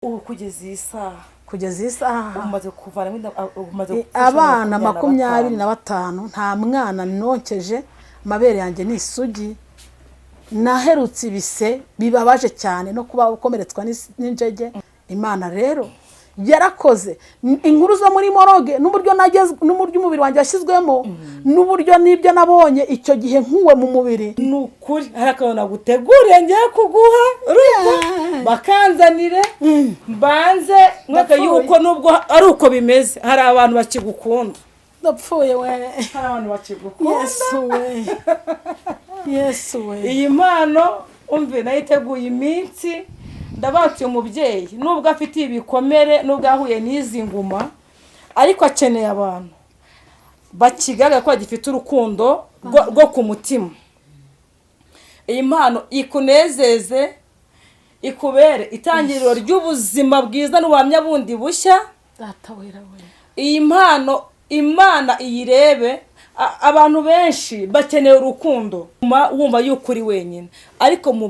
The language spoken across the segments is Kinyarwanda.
Ubu kugeza iyi saha, Kugeza iyi saha, umaze kuvanamo inda, umaze gupfusha abana 25. 25, nta mwana nonkeje. Amabere yanjye ni isugi. Naherutse ibise bibabaje cyane no kuba ukomeretswa n'injege. Imana rero yarakoze. Inkuru zo muri morgue, n'uburyo nageze, n'uburyo umubiri wanjye washyizwemo, n'uburyo n'ibyo nabonye icyo gihe nkuwe mu mubiri. Ni ukuri hari akantu naguteguriye ngiye kuguha, urumva? Bakanzanire mbanze mwaka. Ndapfuye. Yuko nubwo ari uko bimeze, hari abantu bakigukunda. Ndapfuye we! Hari abantu bakigukunda. Yesu we, Yesu we! Iyi mpano umve, nayiteguye iminsi. Ndabatiye umubyeyi, nubwo afite ibikomere, nubwo yahuye n'izi nguma, ariko akeneye abantu bakigaragara ko bagifite urukundo rwo ku mutima. Iyi mpano ikunezeze, ikubere itangiriro ry'ubuzima bwiza n'ubuhamya bundi bushya. Data wera we! Iyi mpano Imana iyirebe. Abantu benshi bakeneye urukundo. Wumva yuko uri wenyine, ariko mu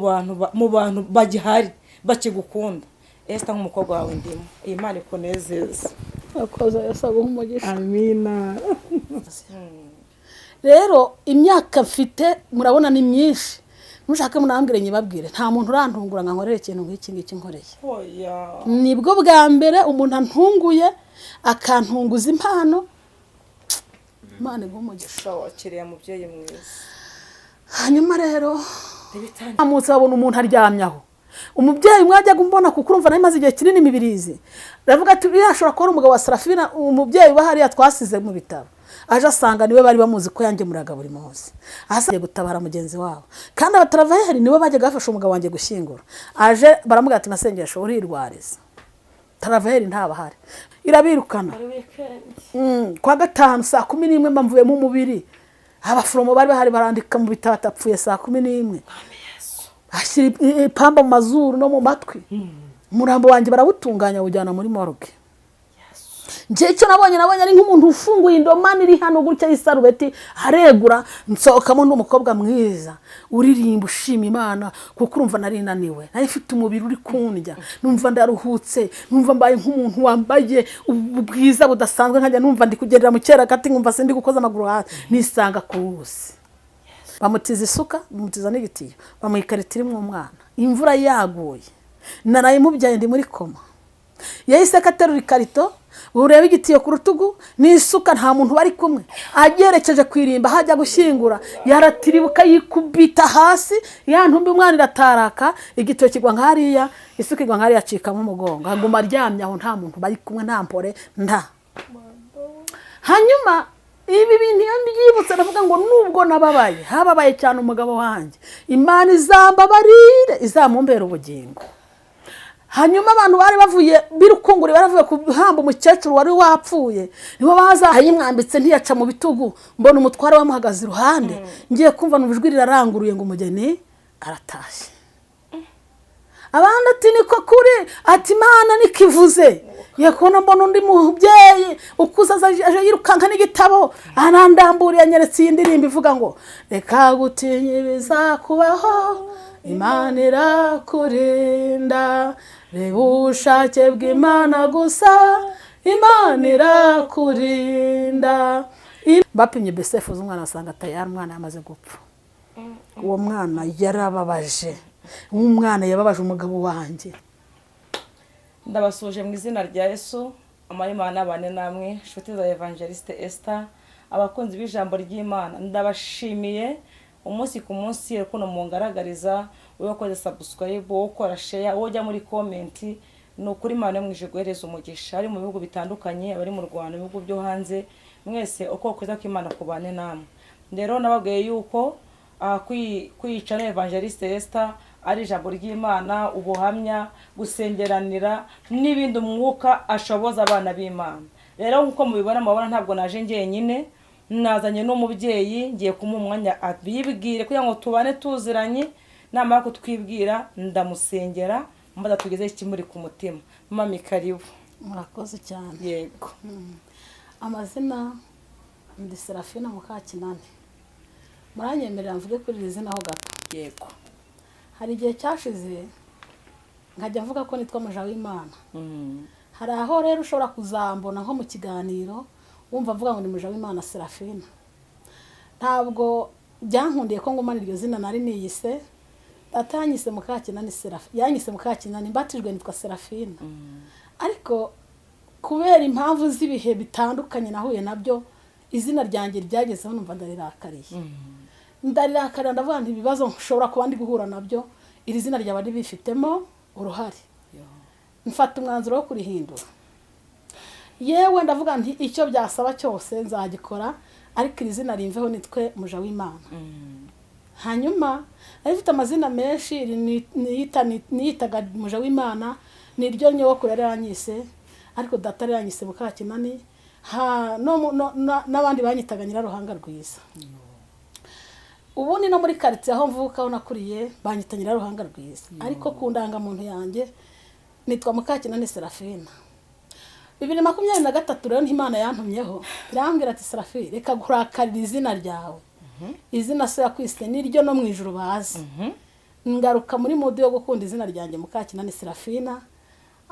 bantu bagihari bakigukunda, Esther, nk'umukobwa wawe ndimo. Iyi mpano ikunezeza. Akoze, Yesu aguha umugisha. Amina. Rero imyaka mfite murabona ni myinshi. Mushake munambwire nyibabwire, nta muntu urantungura ngo ankorere ikintu nk'iki ngiki nkoreye. Oya. Nibwo bwa mbere umuntu antunguye, akantunguza impano. Imana iguha umugisha. Wakiriye, mubyeyi mwiza. Hanyuma rero Ntibitangiye. munsi babona umuntu aryamye aho. Umubyeyi umwe wajyaga umbona, kuko urumva nari maze igihe kinini imibirizi, aravuga ati: "Uriya ashobora kuba ari umugabo wa Sarafina, umubyeyi uba hariya twasize mu bitaro." Aje asanga niwe bari bamuzi ko yangemuraga buri munsi, agiye gutabara mugenzi wabo. Kandi abataravayeri nibo bajyaga bafasha umugabo wanjye gushyingura. Aje baramubwira ati: "Masengesho, urirwariza taravayeri ntabahari." Irabirukana. Ari weekend. Kwa gatanu saa 11 mba mvuyemo umubiri. Abaforomo bari bahari barandika mu bitabo, atapfuye saa 11. Ashyira ipamba mu mazuru no mu matwi. Umurambo wanjye barawutunganya, bawujyana muri morgue. Njye icyo nabonye, nabonye ari nk'umuntu ufunguye indomani iri hano gutya y'isarubeti, aregura, nsohokamo ndi umukobwa mwiza uririmba, ushima Imana, kuko urumva nari naniwe, nari mfite umubiri uri kundya. Numva ndaruhutse, numva mbaye nk'umuntu wambaye ubwiza budasanzwe, nkajya numva ndi kugendera mu cyeragati, nkumva sindi gukoza amaguru hasi. Nisanga ku ruzi. Bamutiza isuka, bamutiza n'igitiyo, bamuha ikarito irimo umwana. Imvura yaguye, naraye mubyaye, ndi muri koma. Yahise ko aterura ikarito, ureba igitiyo ku rutugu n'isuka, nta muntu bari kumwe, agerekeje ku irimba aho ajya gushyingura, yaratiribuka yikubita hasi, ya ntumbi umwana irataraka, igitiyo kigwa nk'hariya, isuka igwa nk'hariya, acikamo umugongo, aguma aryamye aho, nta muntu bari kumwe, nta mpore, nta. Hanyuma ibi bintu iyo mbyibutse ndavuga ngo nubwo nababaye, hababaye cyane umugabo wanjye, Imana izambabarire, izamumbera ubugingo. Hanyuma abantu bari bavuye birukunguri, baravuye guhamba umukecuru wari wapfuye, nibo baza ayimwambitse, ntiyaca mu bitugu. Mbona umutware bamuhagaze iruhande. Ngiye kumva numva ijwi riraranguruye ngo: "Umugeni aratashye." Abandi ati: "Niko kuri." Ati: "Imana nikivuze." Ngiye kubona mbona undi mubyeyi ukuze aje yirukanka n'igitabo, arandamburiye, anyeretse iyi ndirimbo ivuga ngo: "Reka gutinya ibizakubaho, Imana irakurinda, reba ubushake bw'Imana gusa, Imana irakurinda." Bapimye besefu z'umwana, basanga tayari umwana yamaze gupfa. Uwo mwana yarababaje, umwana yababaje umugabo wanjye. Ndabasuhuje mu izina rya Yesu. Amahoro abane namwe, inshuti za Evangeliste Esther, abakunzi b'ijambo ry'Imana. Ndabashimiye umunsi ku munsi ukuntu mungaragariza, wowe wakoze subscribe, wowe ukora share, wowe ujya muri comment. Ni ukuri Imana yo mu ijuru iguhereza umugisha. Ari mu bihugu bitandukanye, abari mu Rwanda, mu bihugu byo hanze, mwese uko kwiza kw'Imana kubane namwe. Rero nababwiye yuko kwica na Evangeliste Esther ari ijambo ry'Imana, ubuhamya, gusengeranira n'ibindi umwuka ashoboza abana b'Imana. Rero nk'uko mubibona, mubabona, ntabwo naje njyenyine, nazanye n'umubyeyi. Ngiye kumuha umwanya abibwire kugira ngo tubane tuziranye. Namara kutwibwira ndamusengera, maze tugezeho ikimuri ku mutima. Mami, karibu. Murakoze cyane. Yego. Amazina ndi Serafina Mukakinani. Muranyemerera mvuge kuri iri zina ho gato? Yego. Hari igihe cyashize. Nkajya mvuga ko nitwa Muja w'Imana. Hari aho rero ushobora kuzambona nko mu kiganiro, wumva avuga ngo ni Muja w'Imana Serafina. Ntabwo byankundiye ko ngumana iryo zina nari niyise. Data yanyise Mukakinani Serafi, yanyise Mukakinani, mbatijwe nitwa Serafina. Ariko kubera impamvu z'ibihe bitandukanye nahuye nabyo, izina ryanjye ryagezeho numva ndarirakariye, ndarirakarira. Ndavuga nti ibibazo nshobora kuba ndi guhura nabyo, iri zina ryaba ribifitemo uruhare. Mfata umwanzuro wo kurihindura. Yewe, ndavuga nti icyo byasaba cyose nzagikora, ariko iri zina rimveho, nitwe Muja w'Imana. Hanyuma nari mfite amazina menshi. Iri niyitaga Muja w'Imana, niryo nyogokuru yari yaranyise, ariko data yari yaranyise Mukakinani, ha no mu- no- na- n'abandi banyitaga Nyiraruhanga Rwiza. Ubundi no muri karitsiye aho mvuka, aho nakuriye, banyita Nyiraruhanga Rwiza, ariko ku ndangamuntu yanjye nitwa Mukakinani Serafina. 2023 rero Imana yantumyeho, irambwira ati: "Serafi, reka kurakarira izina ryawe. Izina so yakwise niryo no mu ijuru bazi." Ngaruka muri mood yo gukunda izina ryanjye Mukakinani Serafina.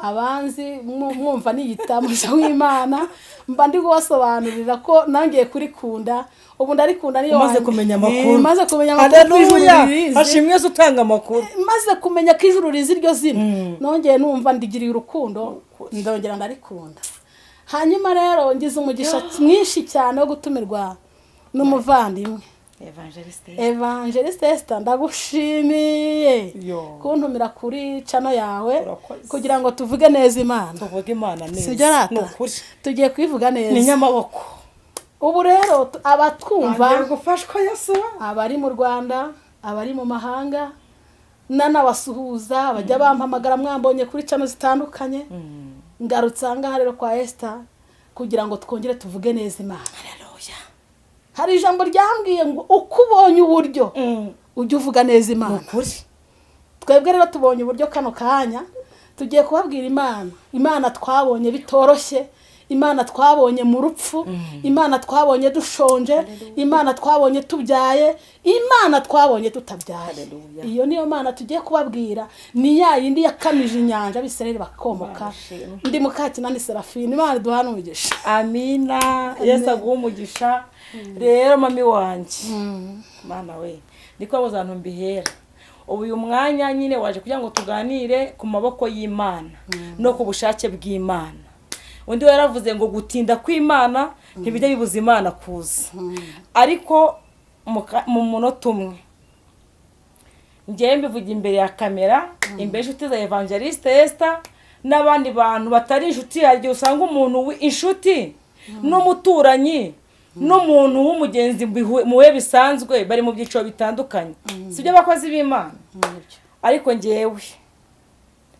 Abanzi mwumva niyita Muja w'Imana, mba ndi kubasobanurira ko nangiye kurikunda. Ubu ndarikunda niyo Umaze kumenya amakuru. Maze kumenya amakuru ko ijuru Haleluya. ririzi. Hashimwe Yesu utanga amakuru. Maze kumenya ko ijuru rizi iryo zina, nongeye numva ndigiriye urukundo, ndongera ndarikunda. Hanyuma rero ngize umugisha mwinshi cyane wo gutumirwa n'umuvandimwe Evangeliste. Evangeliste Esther. Ndagushimiye Yo. kuntumira kuri channel yawe Urakoze. kugira ngo tuvuge neza Imana. Tuvuge Imana neza. Sibyo rata? Ni ukuri. Tugiye kuyivuga Ni neza. nyamaboko. Ubu rero abatwumva, Ngiye gufashwa Yesu. abari mu Rwanda, abari mu mahanga, nanabasuhuza bajya bampamagara, mwambonye kuri channel zitandukanye. Ngarutse aha ngaha rero kwa Esther kugira ngo twongere tuvuge neza Imana. Haleluya. Hari ijambo ryambwiye ngo uko ubonye uburyo, ujye uvuga neza Ni Imana. ukuri. Twebwe rero tubonye uburyo, kano kanya tugiye kubabwira Imana, Imana twabonye bitoroshye, Imana twabonye mu rupfu, Imana twabonye dushonje, Imana twabonye tubyaye, Imana twabonye tutabyaye. Haleluya. Iyo niyo Mana tugiye kubabwira, ni ya yindi yakamije inyanja, Abisirayeli bakomoka. Imana ishimwe. Ndi Mukakinani Serafine. Imana iduhane umugisha. Amina. Yesu aguhe umugisha. Rero mami wanjye, mana we, niko babuze ahantu mbihera. Ubu uyu mwanya nyine waje kugira ngo tuganire ku maboko y'Imana no ku bushake bw'Imana. Undi we yaravuze ngo gutinda kw'Imana ntibijya bibuza Imana kuza. Ariko mu munota umwe, ngewe mbivuga imbere ya kamera, imbere y'inshuti za Evangeliste Esther n'abandi bantu batari inshuti. Hari igihe usanga umuntu inshuti n'umuturanyi n'umuntu w'umugenzi muwe bisanzwe bari mu byiciro bitandukanye, si byo abakozi b'Imana? Ariko ngewe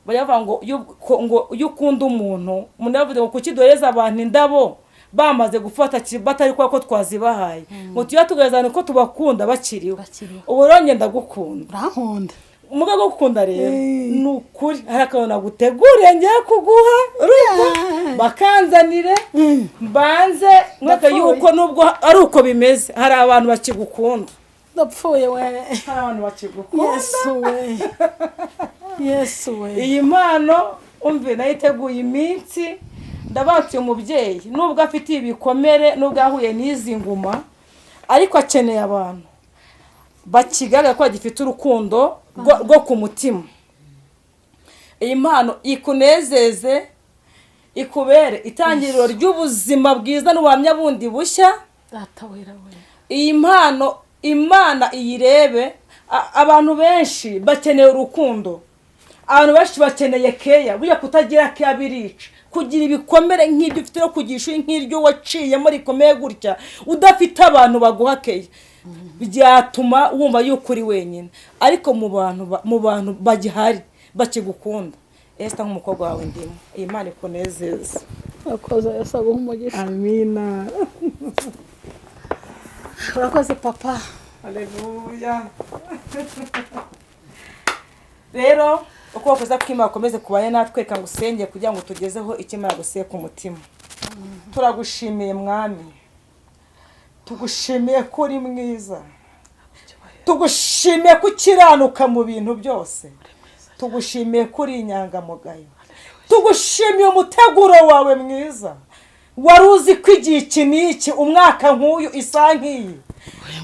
bajya bavuga ngo ngo iyo ukunda umuntu, umuntu yavuze ngo kuki duhereza abantu indabo bamaze gufata batari kubera ko twazibahaye, ngo tujye tugaragaza abantu ko tubakunda bakiriho. Bakiriho. Ubu rero njye ndagukunda. Urankunda. Mu rwego rwo gukunda rero, ni ukuri hari akantu naguteguriye ngiye kuguha, urumva, bakanzanire mbanze mwaka Ndapfuye. yuko nubwo ari uko bimeze, hari abantu bakigukunda. Ndapfuye we. Hari abantu bakigukunda. Yesu we, Yesu we. Iyi mpano umve, nayiteguye iminsi. Ndabatuye umubyeyi, nubwo afite ibikomere, nubwo yahuye n'izi nguma, ariko akeneye abantu bakigaragara ko bagifite urukundo rwo ku mutima. Iyi mpano ikunezeze, ikubere itangiriro ry'ubuzima bwiza n'ubuhamya bundi bushya. Data wera we. Iyi mpano Imana iyirebe. Abantu benshi bakeneye urukundo, abantu benshi bakeneye care. Burya kutagira care birica. Kugira ibikomere nk'ibyo ufite no kugira ishuri nk'iryo waciyemo rikomeye gutya, udafite abantu baguha care, byatuma wumva yuko uri wenyine. Ariko mu bantu bagihari bakigukunda, Esther, nk'umukobwa wawe ndimo, iyi mpano ikunezeza. Urakoze, Yesu aguhe umugisha. Amina. Urakoze papa. Haleluya. Rero uko wakoze kw'Imana gukomeze kubane natwe. Reka ngusenge kugira ngo tugezeho icyo Imana gusiye ku mutima. Turagushimiye Mwami, tugushimiye ko uri mwiza, tugushimiye ko ukiranuka mu bintu byose. Tugushimiye kuri inyangamugayo, tugushimiye umuteguro wawe mwiza. Wari uzi ko igihe iki n'iki, umwaka nk'uyu, isaha nk'iyi,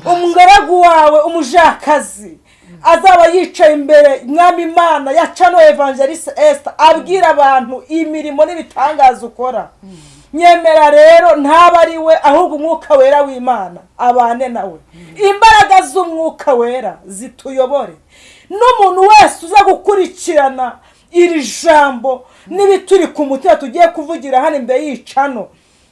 umugaragu wawe umujakazi azaba yicaye imbere, Mwami Imana ya channel Evangeliste Esther, abwira abantu imirimo n'ibitangaza ukora. Nyemera rero ntaba ari we, ahubwo Umwuka Wera w'Imana abane nawe, imbaraga z'Umwuka Wera zituyobore, n'umuntu wese uza gukurikirana iri jambo n'ibituri ku mutima tugiye kuvugira hano imbere y'iyi channel,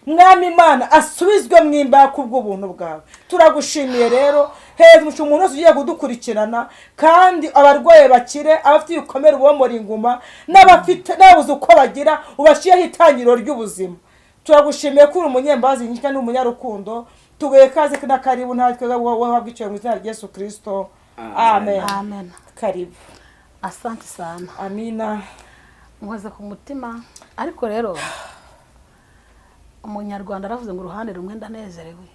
Mwami Imana, asubizwe mu imbaraga kubw'ubuntu bwawe. Turagushimiye rero, heza umuntu wese ugiye kudukurikirana, kandi abarwayi bakire, abafite ibikomere ubomora inguma, n'abafite n'ababuze uko bagira ubashyireho itangiriro ry'ubuzima. Turagushimiye ko uri umunyembabazi nyinshi kandi umunyarukundo. Tuguye kaze na karibu, nta twe wahabwa icyubahiro mu izina rya Yesu Kirisito, amen. Amen. Karibu. Asante sana. Amina. Nkoze ku mutima. Ariko rero Umunyarwanda aravuze ngo uruhande rumwe ndanezerewe,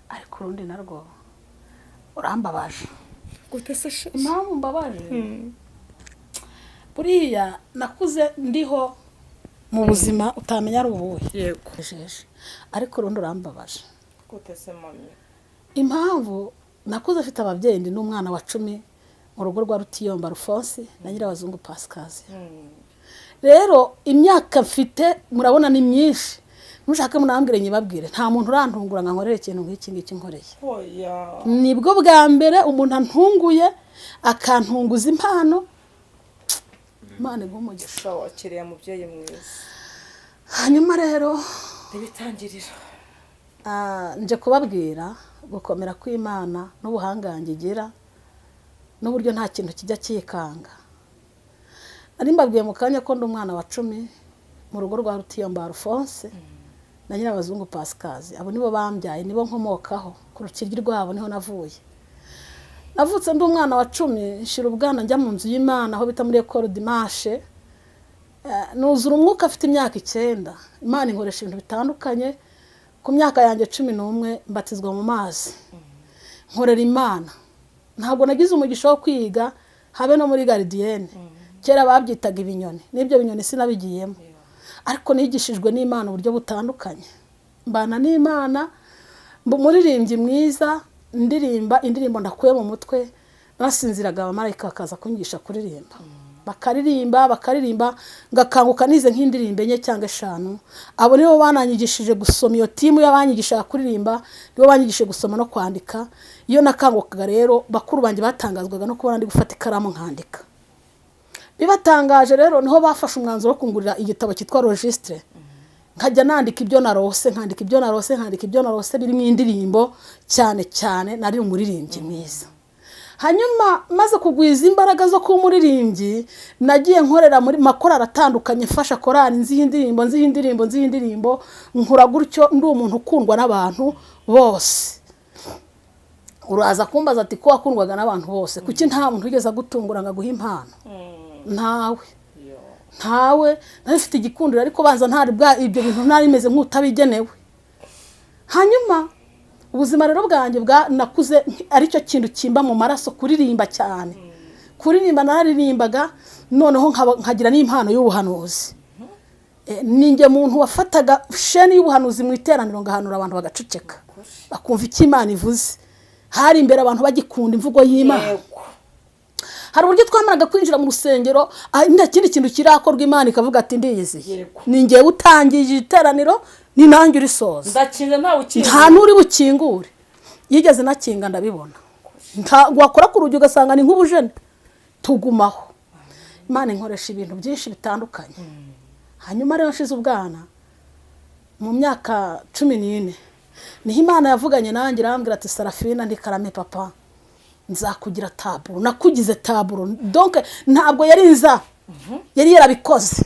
ariko urundi narwo urambabaje. Gute se she? Impamvu mbabaje, buriya nakuze ndiho mu buzima utamenya ari ubuhe. Jeje. Ariko urundi urambabaje. Gute se, mami? Impamvu, nakuze afite ababyeyi, ndi n'umwana wa 10 mu rugo rwa Rutiyomba Rufonsi na Nyirabazungu Pasikazi. Rero imyaka mfite murabona ni myinshi, mushake munambwire nyibabwire, nta muntu urantungura ngo ankorere ikintu nk'iki ngiki nkoreye. Oya. Nibwo bwa mbere umuntu antunguye, akantunguza impano. Imana iguhe umugisha. Wakiriye mubyeyi mwiza. Hanyuma rero Ibitangiriro. Nje kubabwira gukomera kw'Imana n'ubuhangange igira n'uburyo nta kintu kijya kikanga. Nari mbabwiye mu kanya ko ndi umwana wa 10 mu rugo rwa Rutiyomba Alphonse na Nyirabazungu Pasikazi. Abo nibo bambyaye, nibo nkomokaho, ku rukiryi rwabo niho navuye. Navutse ndi umwana wa 10, nshira ubwana njya mu nzu y'Imana aho bita muri Ecole Dimanche. Nuzura umwuka afite imyaka 9. Imana inkoresha ibintu bitandukanye. Ku myaka yanjye 11 mbatizwa mu mazi, nkorera Imana. Ntabwo nagize umugisha wo kwiga, habe no muri gardienne, kera babyitaga ibinyoni, n'ibyo binyoni sinabigiyemo, ariko nigishijwe n'Imana uburyo butandukanye, mbana n'Imana, mba umuririmbyi mwiza, ndirimba indirimbo ndakuye mu mutwe. Nasinziraga abamarayika bakaza kunyigisha kuririmba, bakaririmba, bakaririmba, ngakanguka nize nk'indirimbo enye cyangwa eshanu. Abo nibo bananyigishije gusoma. Iyo team y'abanyigishaga kuririmba nibo banyigishije gusoma no kwandika. Iyo nakangukaga rero, bakuru banjye batangazwaga no kubona ndi gufata ikaramu nkandika. Bibatangaje rero niho bafashe umwanzuro wo kungurira igitabo cyitwa registre, nkajya nandika ibyo narose, nkandika ibyo narose, nkandika ibyo narose birimo indirimbo cyane cyane. Nari umuririmbyi mwiza. Hanyuma maze kugwiza imbaraga zo kuba umuririmbyi, nagiye nkorera muri makorari atandukanye, mfasha korari, nziha indirimbo, nziha indirimbo, nziha indirimbo, nkura gutyo ndi umuntu ukundwa n'abantu bose. Uraza kumbaza ati: "Ko wakundwaga n'abantu bose, kuki nta muntu wigeze agutungura ngo aguhe impano?" Ntawe, ntawe. Nari mfite igikundiro, ariko banza ntari bwa ibyo bintu, ntari meze nk'utabigenewe. Hanyuma ubuzima rero bwanjye bwa nakuze aricyo kintu kimba mu maraso, kuririmba cyane. Kuririmba nararirimbaga, noneho nkagira n'impano y'ubuhanuzi. Ninjye muntu wafataga chaîne y'ubuhanuzi mu iteraniro, ngahanura abantu bagaceceka, bakumva icyo Imana ivuze. Hari imbere abantu bagikunda imvugo y'Imana. Hari uburyo twamaraga kwinjira mu rusengero, nta kindi kintu kirakorwa, Imana ikavuga ati: "Ndiyiziye." "Ni ngewe utangije iteraniro, ni nanjye urisoza." Ndakinze, ntawe ukinze. Nta n'uri bukingure. Yigeze nakinga ndabibona. Wakora ku rugi ugasanga ni nk'ubujene. Tugumaho, Imana inkoresha ibintu byinshi bitandukanye. Hanyuma rero nshize ubwana mu myaka 14, niho Imana yavuganye nanjye, irambwira ati: "Sarafina," nti: "Karame papa." "Nzakugira taburo, nakugize taburo." Donc ntabwo yari nza, yari yarabikoze.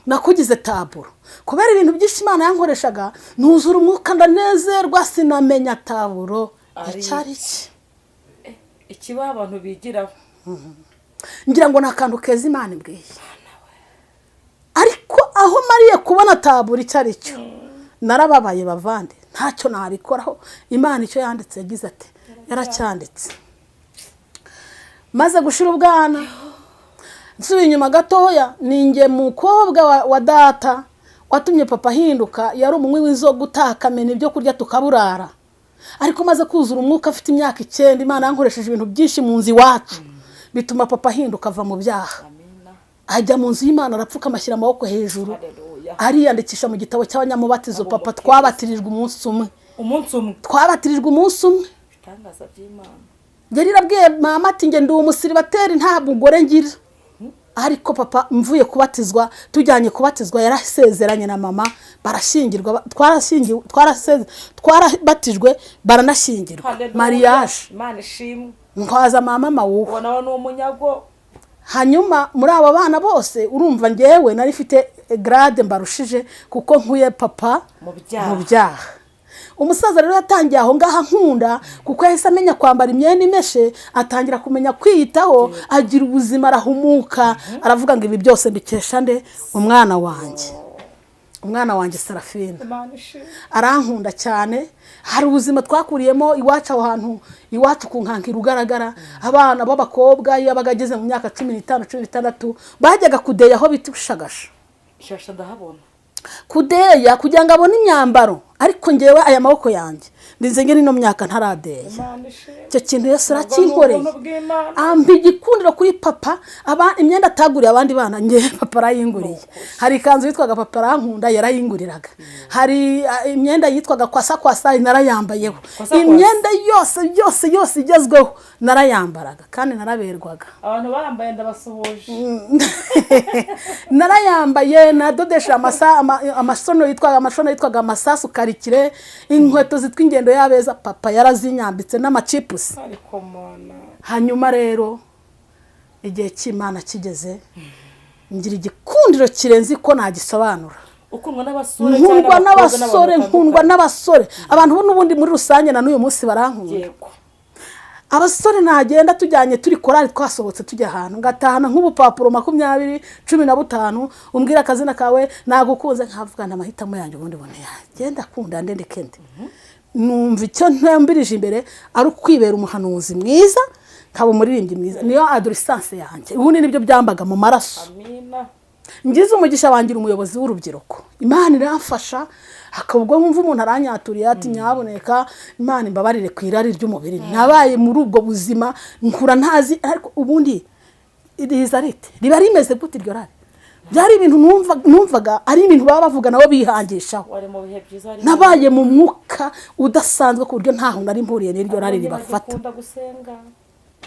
"Nakugize taburo." Kubera ibintu byinshi Imana yankoreshaga, nuzura umwuka, ndanezerwa, sinamenya taburo Ari icyo ari cyo. Ikibaho abantu bigiraho. Ngira ngo ni akantu keza Imana imbwiye, ariko aho mariye kubona taburo icyo ari cyo, narababaye. Bavande, ntacyo nabikoraho. Imana icyo yanditse yagize ati yaracyanditse. Maze gushira ubwana Nsubiye inyuma gatoya, ni njye mukobwa wa data watumye papa ahinduka. Yari umunywi w'inzoga, utakamena ibyo kurya tukaburara, ariko maze kuzura umwuka afite imyaka 9, Imana yankoresheje ibintu byinshi mu nzu iwacu, bituma papa ahinduka, ava mu byaha, Amina. ajya mu nzu y'Imana, arapfukama, ashyira amaboko hejuru, Haleluya. ariyandikisha mu gitabo cy'abanyamubatizo. Abo Papa mukristo. twabatirijwe umunsi umwe. Umunsi umwe. Twabatirijwe umunsi umwe. Ibitangaza by'Imana. Yari yarabwiye mama ati: "Njye ndi umusiribateri, nta mugore ngira." Ariko papa mvuye kubatizwa, tujyanye kubatizwa, yarasezeranye na mama, barashyingirwa, twarashyingiwe, twarabatijwe, baranashyingirwa. Haleluya. Mariage. Imana ishimwe. Ntwaza mama mawuha. Uwo nawe ni umunyago. Hanyuma muri abo bana bose, urumva ngewe nari mfite grade mbarushije, kuko nkuye papa Mu byaha. mu byaha. Umusaza rero yatangiye aho ngaho ankunda, kuko yahise amenya kwambara imyenda imeshe, atangira kumenya kwiyitaho, agira ubuzima, arahumuka, aravuga ngo: "Ibi byose mbikesha nde? Umwana wanjye, umwana wanjye Serafina." Imana ishimwe. Arankunda cyane. Hari ubuzima twakuriyemo iwacu, aho hantu iwacu ku Nkankira ugaragara, abana b'abakobwa iyo yabaga ageze mu myaka 15, 16, bajyaga kudeya aho bita Ushagasha. Ishasha ndahabona. Kudeya kugira ngo abone imyambaro. Ariko ngewe aya maboko yanjye ndinze ngera ino myaka ntaradeya. Imana ishimwe. Icyo kintu Yesu Ntabwo ni arakinkoreye. ubuntu bw'Imana. Ampa igikundiro kuri papa. Imyenda ataguriye abandi bana, ngewe papa arayinguriye. Hari ikanzu yitwaga "Papa arankunda", yarayinguriraga. Hari imyenda yitwaga "Kwasa kwasa", narayambayeho. Kwasa kwasa. Imyenda yose yose yose igezweho narayambaraga, kandi naraberwaga. Abantu bambaye ndabasuhuje. Narayambaye, nadodesha amashono yitwaga "Amasasu karikire", inkweto zitwa "Ingendo y'abeza", papa yarazinyambitse, n'amacipusi. Ariko Mana. Hanyuma rero igihe cy'Imana kigeze, ngira igikundiro kirenze ko nagisobanura. Ukundwa n'abasore Nkundwa cyangwa abakobwa n'abasore. n'abantu Nkundwa batandukanye. n'abasore. Abantu bo n'ubundi muri rusange na n'uyu munsi barankunda. Abasore nagenda tujyanye, turi korali, twasohotse tujya ahantu, ngatahana nk'ubupapuro 20, 15: "Umbwira akazina kawe, nagukunze." Nkavuga amahitamo yanjye ubundi bune yagenda akunda ndende kende. Numva icyo ntambirije imbere ari ukwibera umuhanuzi mwiza, nkaba umuririmbyi mwiza. Niyo adolescence yanjye, ubundi nibyo byambaga mu maraso. Amina. Ngize umugisha wangira umuyobozi w'urubyiruko, Imana iramfasha. Hakaba ubwo nkumva umuntu aranyaturiye ati: "Nyaboneka, Imana imbabarire ku irari ry'umubiri." Nabaye muri ubwo buzima, nkura ntazi, ariko ubundi riza rite, riba rimeze gute iryo rari? Byari ibintu numvaga ari ibintu baba bavuga nabo bihangishaho. Wari mu bihe byiza, wari Nabaye mu mwuka udasanzwe, ku buryo ntaho nari mpuriye n'iryo rari ribafata. Bagikunda gusenga.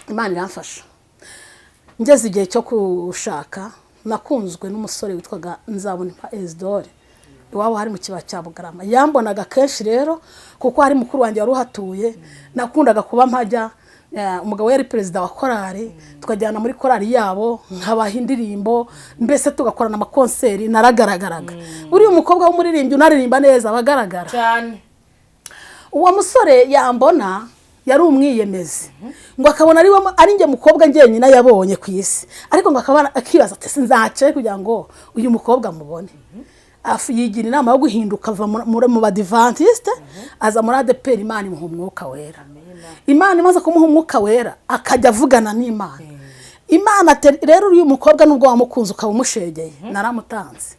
Imana iramfasha, ngeze igihe cyo gushaka, nakunzwe n'umusore witwaga Nzabonimpa Esidore. Iwabo hari mu kibaya cya Bugarama. Yambonaga kenshi rero, kuko hari mukuru wanjye wari uhatuye, nakundaga kuba mpajya. Umugabo we yari perezida wa korali, tukajyana muri korali yabo, nkabaha indirimbo, mbese tugakorana amakonseri. Naragaragaraga. Buriya umukobwa w'umuririmbyi unaririmba neza aba agaragara. Cyane. Uwo musore yambona, yari umwiyemezi, ngo akabona ari ari njye mukobwa njyenyine yabonye ku isi, ariko ngo akaba akibaza ati: "Sinzace kugira ngo uyu mukobwa amubone." Yigira inama yo guhinduka, ava mu Badivantiste, aza muri ADEPR. Imana imuha Umwuka Wera. Imana imaze kumuha Umwuka Wera, akajya avugana n'Imana. Imana ati: "Rero uyu mukobwa, nubwo wamukunze ukaba umushegeye, naramutanze."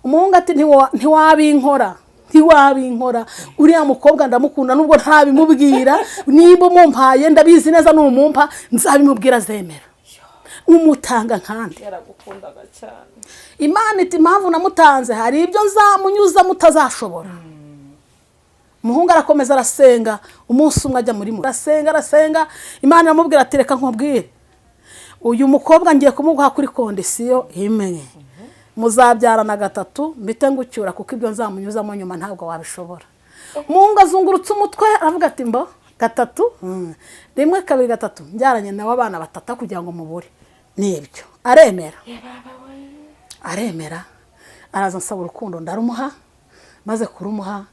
Umuhungu ati: "Ntiwabinkora, ntiwabinkora. Uriya mukobwa ndamukunda nubwo ntarabimubwira. Nimba umumpaye, ndabizi neza numumpa nzabimubwira, azemera. Umutanga nkande?" Yaragukundaga cyane. Imana iti: "Impamvu namutanze, hari ibyo nzamunyuza mutazashobora." Umuhungu arakomeza arasenga. Umunsi umwe ajya muri arasenga, arasenga, Imana iramubwira ati: "Reka nkubwire, uyu mukobwa ngiye kumuguha kuri condition imwe: muzabyarana gatatu, mpite ngucyura, kuko ibyo nzamunyuzamo nyuma ntabwo wabishobora." Umuhungu azungurutse umutwe, aravuga ati: "Mbo gatatu? Rimwe, kabiri, gatatu, mbyaranye nawe abana batatu kugira ngo mubure nibyo." Aremera, aremera, araza ansaba urukundo, ndarumuha. Maze kurumuha,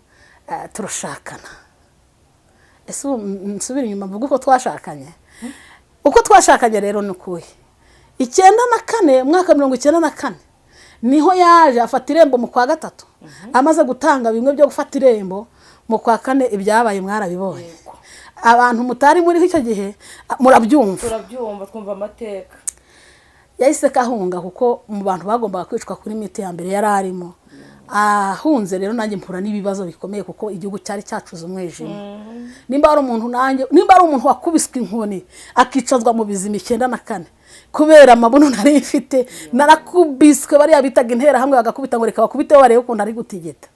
turashakana. Ese ubu nsubire inyuma mvuge uko twashakanye? Uko twashakanye rero ni ukuhe? 94, umwaka 94 niho yaje afata irembo mu kwa gatatu. Amaze gutanga bimwe byo gufata irembo, mu kwa kane ibyabaye mwarabibonye. Abantu mutari muri icyo gihe murabyumva. Turabyumva, twumva amateka. Yahise kahunga kuko mu bantu bagombaga kwicwa kuri miti ya mbere yari arimo. Ahunze rero, nanjye mpura n'ibibazo bikomeye kuko igihugu cyari cyacuze umwijima. Nimba ari umuntu nanjye, nimba ari umuntu wakubiswe inkoni akicazwa mu bizima 94 kubera amabuno nari mfite, narakubiswe. Bariya bitaga Interahamwe bagakubita ngo reka bakubite barebe ukuntu ari gutigita.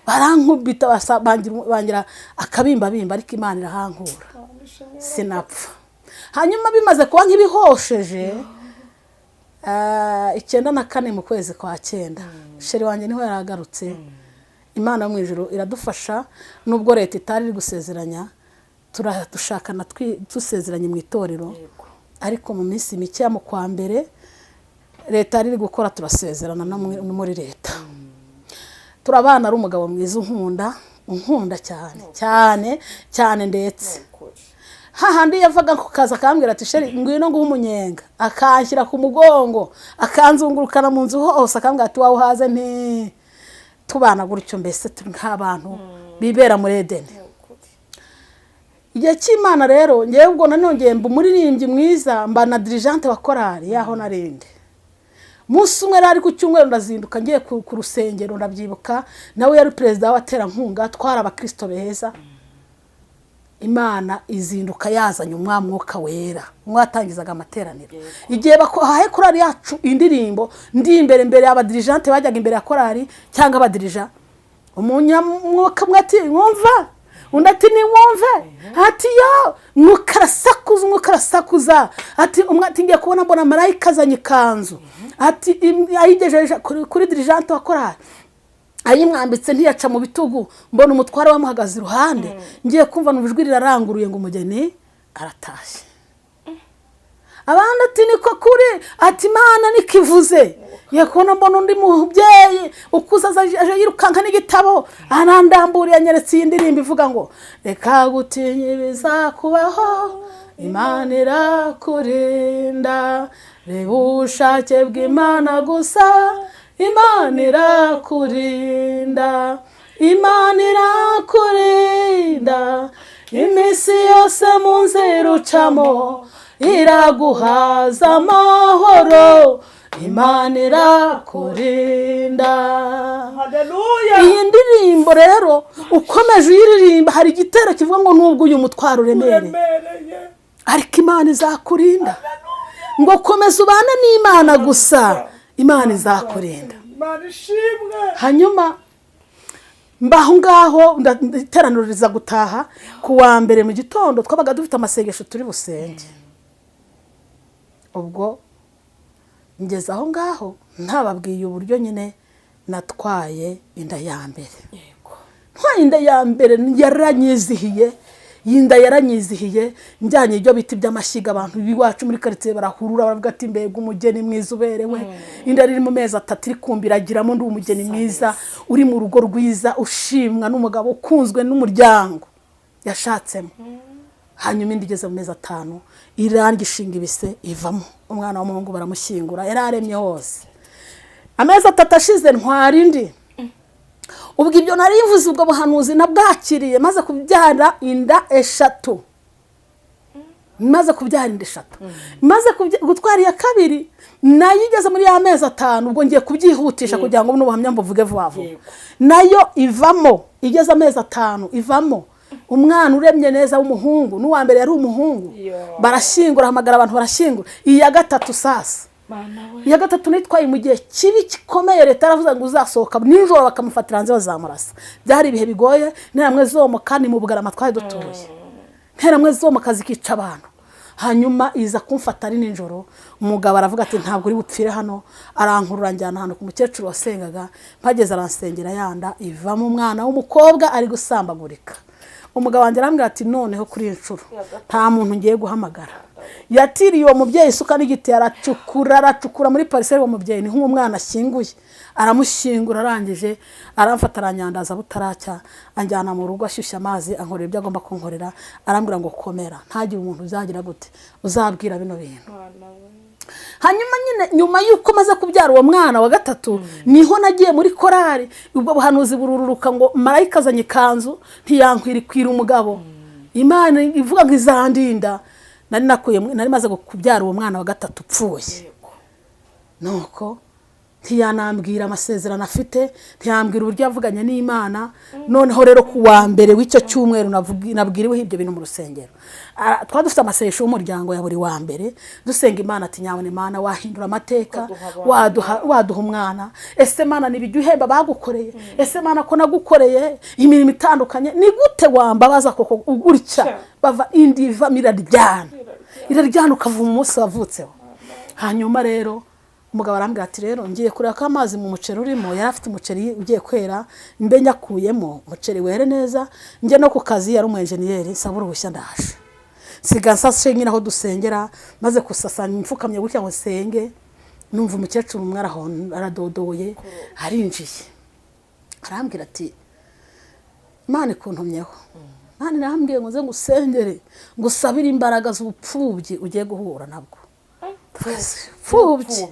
Barankubita, bangira akabimbabimba, ariko Imana irahankura, sinapfa. Hanyuma bimaze kuba nk'ibihosheje, 94 mu kwezi kwa cyenda, chéri wanjye niho yari agarutse. Imana yo mu ijuru iradufasha, nubwo leta itari iri gusezeranya, turadushakana, dusezeranye mu itorero. Ariko mu minsi mike mu kwa mbere leta yari iri gukora, turasezerana no muri leta, turabana. Ari umugabo mwiza, unkunda, unkunda cyane cyane cyane, ndetse hahandi yavaga ku kazi akambwira ati: "Chéri, ngwino nguhe umunyenga," akanshyira ku mugongo, akanzungurukana mu nzu hose, akambwira ati: "Wawuhaze?" Nti tubana gutyo, mbese turi nk'abantu bibera muri Edeni. Igihe cy'Imana rero, ngewe ubwo nanongeye mba umuririmbyi mwiza, mba na dirigeante wa korali yaho narindi. Umunsi umwe rero ari ku cyumweru, ndazinduka ngiye ku rusengero. Ndabyibuka, nawe yari perezida w'abaterankunga, twari abakirisito beza. Imana izinduka yazanye umwuka wera, umwe watangizaga amateraniro. Igihe bahaye korali yacu indirimbo, ndi imbere mbere y'abadirigeante bajyaga imbere ya korali cyangwa abadirija, umunyamwuka umwe ati: "Mwumva?" Undi ati: "Niwumve." Ati: "Yo, mwuka arasakuza, umwuka arasakuza." Ati umwe ati: "Ngiye kubona mbona marayika azanye ikanzu." Ati ayigejeje kuri dirigeante wa korali, ayimwambitse ntiyaca mu bitugu, mbona umutware wamuhagaze iruhande. Ngiye kumva numva ijwi riraranguruye ngo: "Umugeni aratashye." Abandi ati: "Niko kuri." Ati: "Imana nikivuze." Ngiye kubona mbona undi mubyeyi ukuze aje yirukanka n'igitabo, arandamburiye, anyeretse iyi ndirimbo ivuga ngo: "Reka gutinya ibizakubaho, Imana irakurinda, reba ubushake bw'Imana gusa, Imana irakurinda, Imana irakurinda iminsi yose mu nzira ucamo, iraguhaza amahoro, Imana irakurinda." Haleluya! Iyi ndirimbo rero ukomeje uyiririmba, hari igitero kivuga ngo: "Nubwo uyu mutwaro uremereye, uremereye, ariko Imana izakurinda." Ngo komeza ubane n'Imana gusa, Imana izakurinda. Imana ishimwe! Hanyuma mbaho ngaho, iteraniro riza gutaha. Ku wa mbere mu gitondo twabaga dufite amasengesho turi busenge. Ubwo ngeze aho ngaho, ntababwiye uburyo nyine natwaye inda ya mbere. Ntwaye inda ya mbere yaranyizihiye, iyi nda yaranyizihiye. Njyanye ibyo biti by'amashyiga, abantu b'iwacu muri karitsiye barahurura, baravuga ati: "Mbega umugeni mwiza uberewe!" Inda iri mu mezi 3 iri kumbiragiramo, ndi umugeni mwiza uri mu rugo rwiza, ushimwa n'umugabo, ukunzwe n'umuryango yashatsemo. Hanyuma indi igeze mu mezi 5 irangi ishinga ibise, ivamo umwana w'umuhungu, baramushyingura, yari aremye hose. Amezi 3 ashize ntwara indi. Ubwo ibyo nari mvuze, ubwo buhanuzi nabwakiriye maze kubyara inda eshatu. Maze kubyara inda eshatu, maze gutwara iya kabiri, nayo igeze muri ya mezi 5. Ubwo ngiye kubyihutisha kugira ngo n'ubuhamya mbuvuge vuba vuba. Nayo ivamo, igeze amezi 5 ivamo umwana uremye neza w'umuhungu. N'uwa mbere yari umuhungu. Barashyingura, hamagara abantu barashyingura. Iya gatatu sasa, Mana we! iya gatatu nitwaye mu gihe kibi gikomeye. Leta yaravuze ngo uzasohoka nijoro bakamufatira hanze bazamurasa. Byari ibihe bigoye, Interahamwe zomoka, ni mu Bugarama twari dutuye, Interahamwe zomoka zikica abantu. Hanyuma iza kumfata ari nijoro. Umugabo aravuga ati: "Ntabwo uri bupfire hano." Arankurura, njyana ahantu ku mukecuru wasengaga. Mpageze aransengera, yanda ivamo umwana w'umukobwa ari gusambagurika. Umugabo wanjye arambwira ati: "Noneho kuri iyi nshuro nta muntu ngiye guhamagara." Yatiriye uwo mubyeyi isuka n'igiti, aracukura, aracukura muri parcelle. Uwo mubyeyi ni nk'umwana ashyinguye, aramushyingura. Arangije aramfata, aranyandaza butaracya, anjyana mu rugo, ashyushya amazi, ankorera ibyo agomba kunkorera. Arambwira ngo: "Komera, ntagire umuntu uzagira gute, uzabwira bino bintu." Mana we! Hanyuma nyine nyuma y'uko maze kubyara uwo mwana wa gatatu, niho nagiye muri korari. Ubwo buhanuzi bururuka ngo marayika azanye ikanzu ntiyankwirikwira umugabo, Imana ivuga ngo izandinda. Nari nakuye, nari maze kubyara uwo mwana wa gatatu upfuye. Nuko ntiyanambwira amasezerano afite, ntiyambwira uburyo yavuganye n'Imana. Noneho rero ku wa mbere w'icyo cyumweru nabwiriweho ibyo bintu mu rusengero. Twari dufite amasengesho y'umuryango ya buri wa mbere, dusenga Imana ati nyabona Imana wahindura amateka, waduha umwana. Ese Mana nibijya uhemba bagukoreye? Ese Mana ko nagukoreye imirimo itandukanye, ni gute wambabaza koko gutya? Bava indi iva iraryana, iraryana ukava umunsi wavutseho. Hanyuma rero umugabo arambwira ati rero ngiye kureba ko amazi mu muceri urimo, yari afite umuceri ugiye kwera, mbe nyakuyemo umuceri were neza, njye no ku kazi, yari umu enjeniyeri, nsaba uruhushya ndaje. Nsiga nsashe nyine aho dusengera, maze gusasa mfukamye gutya ngo nsenge, numva umukecuru umwe aradodoye, arinjiye, arambwira ati Imana ikuntumyeho, Imana irambwiye ngo nze ngusengere, ngusabire imbaraga z'ubupfubyi ugiye guhura nabwo. Pfubyi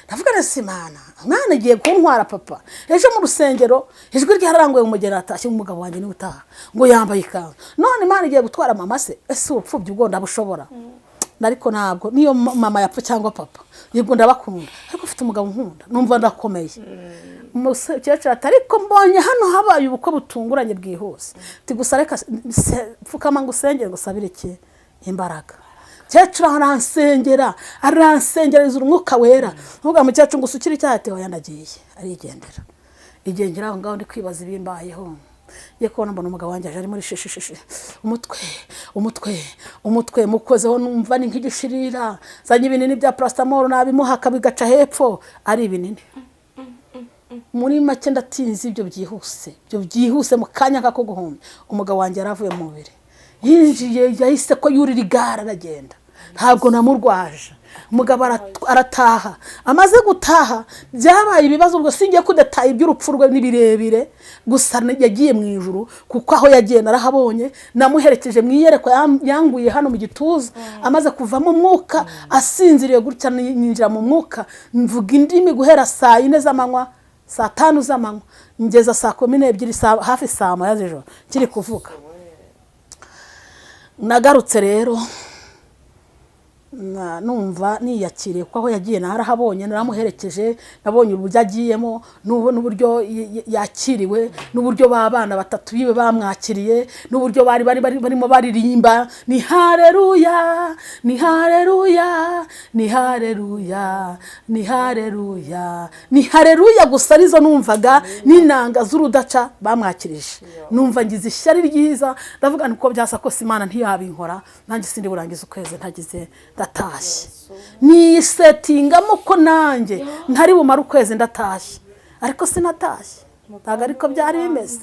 ndavuga nti Imana, Imana igiye kuntwara papa. Ejo mu rusengero ijwi ryararanguye umugeni atashye, umugabo wanjye niwe utaha, ngo yambaye ikanzu, none Imana igiye gutwara mama se? Ese ubupfubyi ubwo ndabushobora? Ariko ntabwo niyo mama yapfa cyangwa papa, yego ndabakunda, ariko ufite umugabo nkunda numva ndakomeye. Umukecuru ati ariko mbonye hano habaye ubukwe butunguranye bwihuse, ati gusa reka pfukama ngo usengere ngusabire iki imbaraga. Mukecuru aransengera, aransengereza umwuka wera. Ntuvuga mukecuru ngo usukire icyaha, ati oya ndagiye. Arigendera, igendera aho ngaho. Ndi kwibaza ibimbayeho, ngiye kubona mbona umugabo wanjye aje ari muri shishishishi, umutwe, umutwe, umutwe mukozeho numva ni nk'igishirira. Zanye ibinini bya paracetamol nabimuha bigaca hepfo ari ibinini. Muri make ndatinze, ibyo byihuse, ibyo byihuse mu kanya nk'ako guhumbya, umugabo wanjye yaravuye mu mubiri, yinjiye, yahise ko yurira igare aragenda, ntabwo namurwaje. Umugabo arataha. Amaze gutaha byabaye ibibazo, ubwo singiye kudetaye iby'urupfu rwe ni birebire, gusa yagiye mu ijuru, kuko aho yagiye narahabonye, namuherekeje mu iyerekwa, yanguye hano mu gituza amaze kuvamo umwuka, asinziriye gutya, ninjira mu mwuka mvuga indimi guhera saa 4 z'amanywa, saa 5 z'amanywa, ngeza saa 12, hafi saa 1 z'ijoro nkiri kuvuga. Nagarutse rero numva niyakiriye, kuko aho yagiye narahabonye, naramuherekeje, nabonye uburyo agiyemo n'uburyo yakiriwe, n'uburyo b'abana batatu biwe bamwakiriye, n'uburyo bari barimo baririmba ni hareruya, ni hareruya, ni hareruya, ni hareruya, ni hareruya gusa arizo numvaga, n'inanga z'urudaca bamwakirije. Numva ngize ishyari ryiza, ndavuga nti uko byasa kose Imana ntiyabinkora, nanjye sindi burangize ukwezi ntagize ndatashye. Nisetingamo ko nanjye ntari bumare ukwezi ndatashye, ariko sinatashye, ntabwo ariko byari bimeze.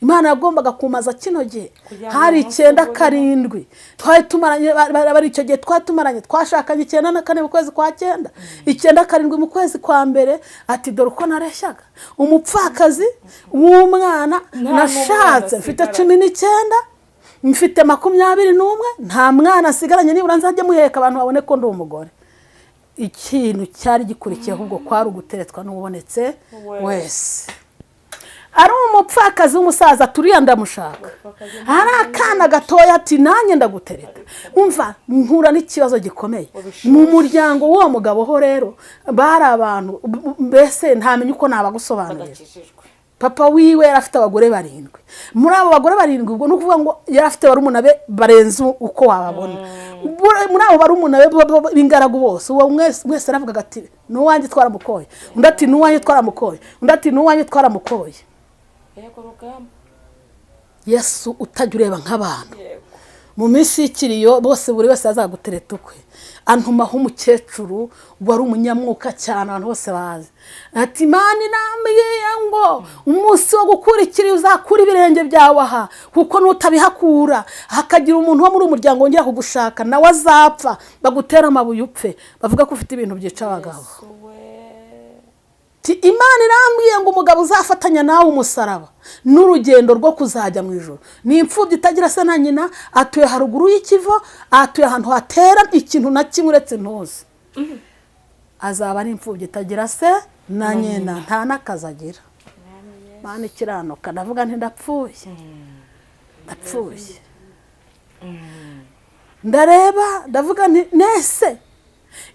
Imana yagombaga kumaza kino gihe. Kugira ngo Hari umunsi icyenda ubone. karindwi twari tumaranye, bari icyo gihe twari tumaranye, twashakanye 94 mu kwezi kwa cyenda, 97 mu kwezi kwa mbere. Ati dore uko nareshyaga umupfakazi w'umwana Nta nashatse n'umwana mfite asigaranye. 19, mfite 21, nta mwana asigaranye, nibura nzajya muheka abantu babone ko ndi umugore. Ikintu cyari gikurikiye ahubwo kwari uguteretswa n'ubonetse Wese. wese. Ari umupfakazi w'umusaza turiya ndamushaka, ari akana gatoya ati nanjye ndagutereta. Umva, mpura n'ikibazo gikomeye mu muryango w'uwo mugabo. Ho rero bari abantu mbese ntamenya uko nabagusobanurira. Badakijijwe. Papa wiwe yari afite abagore barindwi. Muri abo bagore barindwi, ubwo ni ukuvuga ngo yari afite barumuna be barenze uko wababona. Muri abo barumuna be b'ingaragu bose, uwo mwese yaravugaga ati n'uwanjye twaramukoye, undi ati n'uwanjye twaramukoye, undi ati n'uwanjye twaramukoye. Yego rugamba. Yesu utajya ureba nk'abantu. Yego. Mu minsi y'ikiriyo bose, buri wese azagutereta ukwe. Antumaho umukecuru wari umunyamwuka cyane, abantu bose bazi, ati Imana inambwiye ngo umunsi wo gukura ikiriyo uzakura ibirenge byawe aha, kuko nutabihakura hakagira umuntu wo muri uyu muryango wongera kugushaka, nawe azapfa, bagutera amabuye upfe, bavuga ko ufite ibintu byica abagabo. Yesu we. Ati Imana irambwiye ngo umugabo uzafatanya nawe umusaraba n'urugendo rwo kuzajya mu ijoro ni imfubyi itagira se na nyina, atuye haruguru y'ikivo, atuye ahantu hatera ikintu na kimwe uretse intuzi, azaba ari imfubyi itagira se na nyina, nta n'akazi agira. Imana ikiranuka. Ndavuga nti ndapfuye, ndapfuye. Ndareba ndavuga nti nese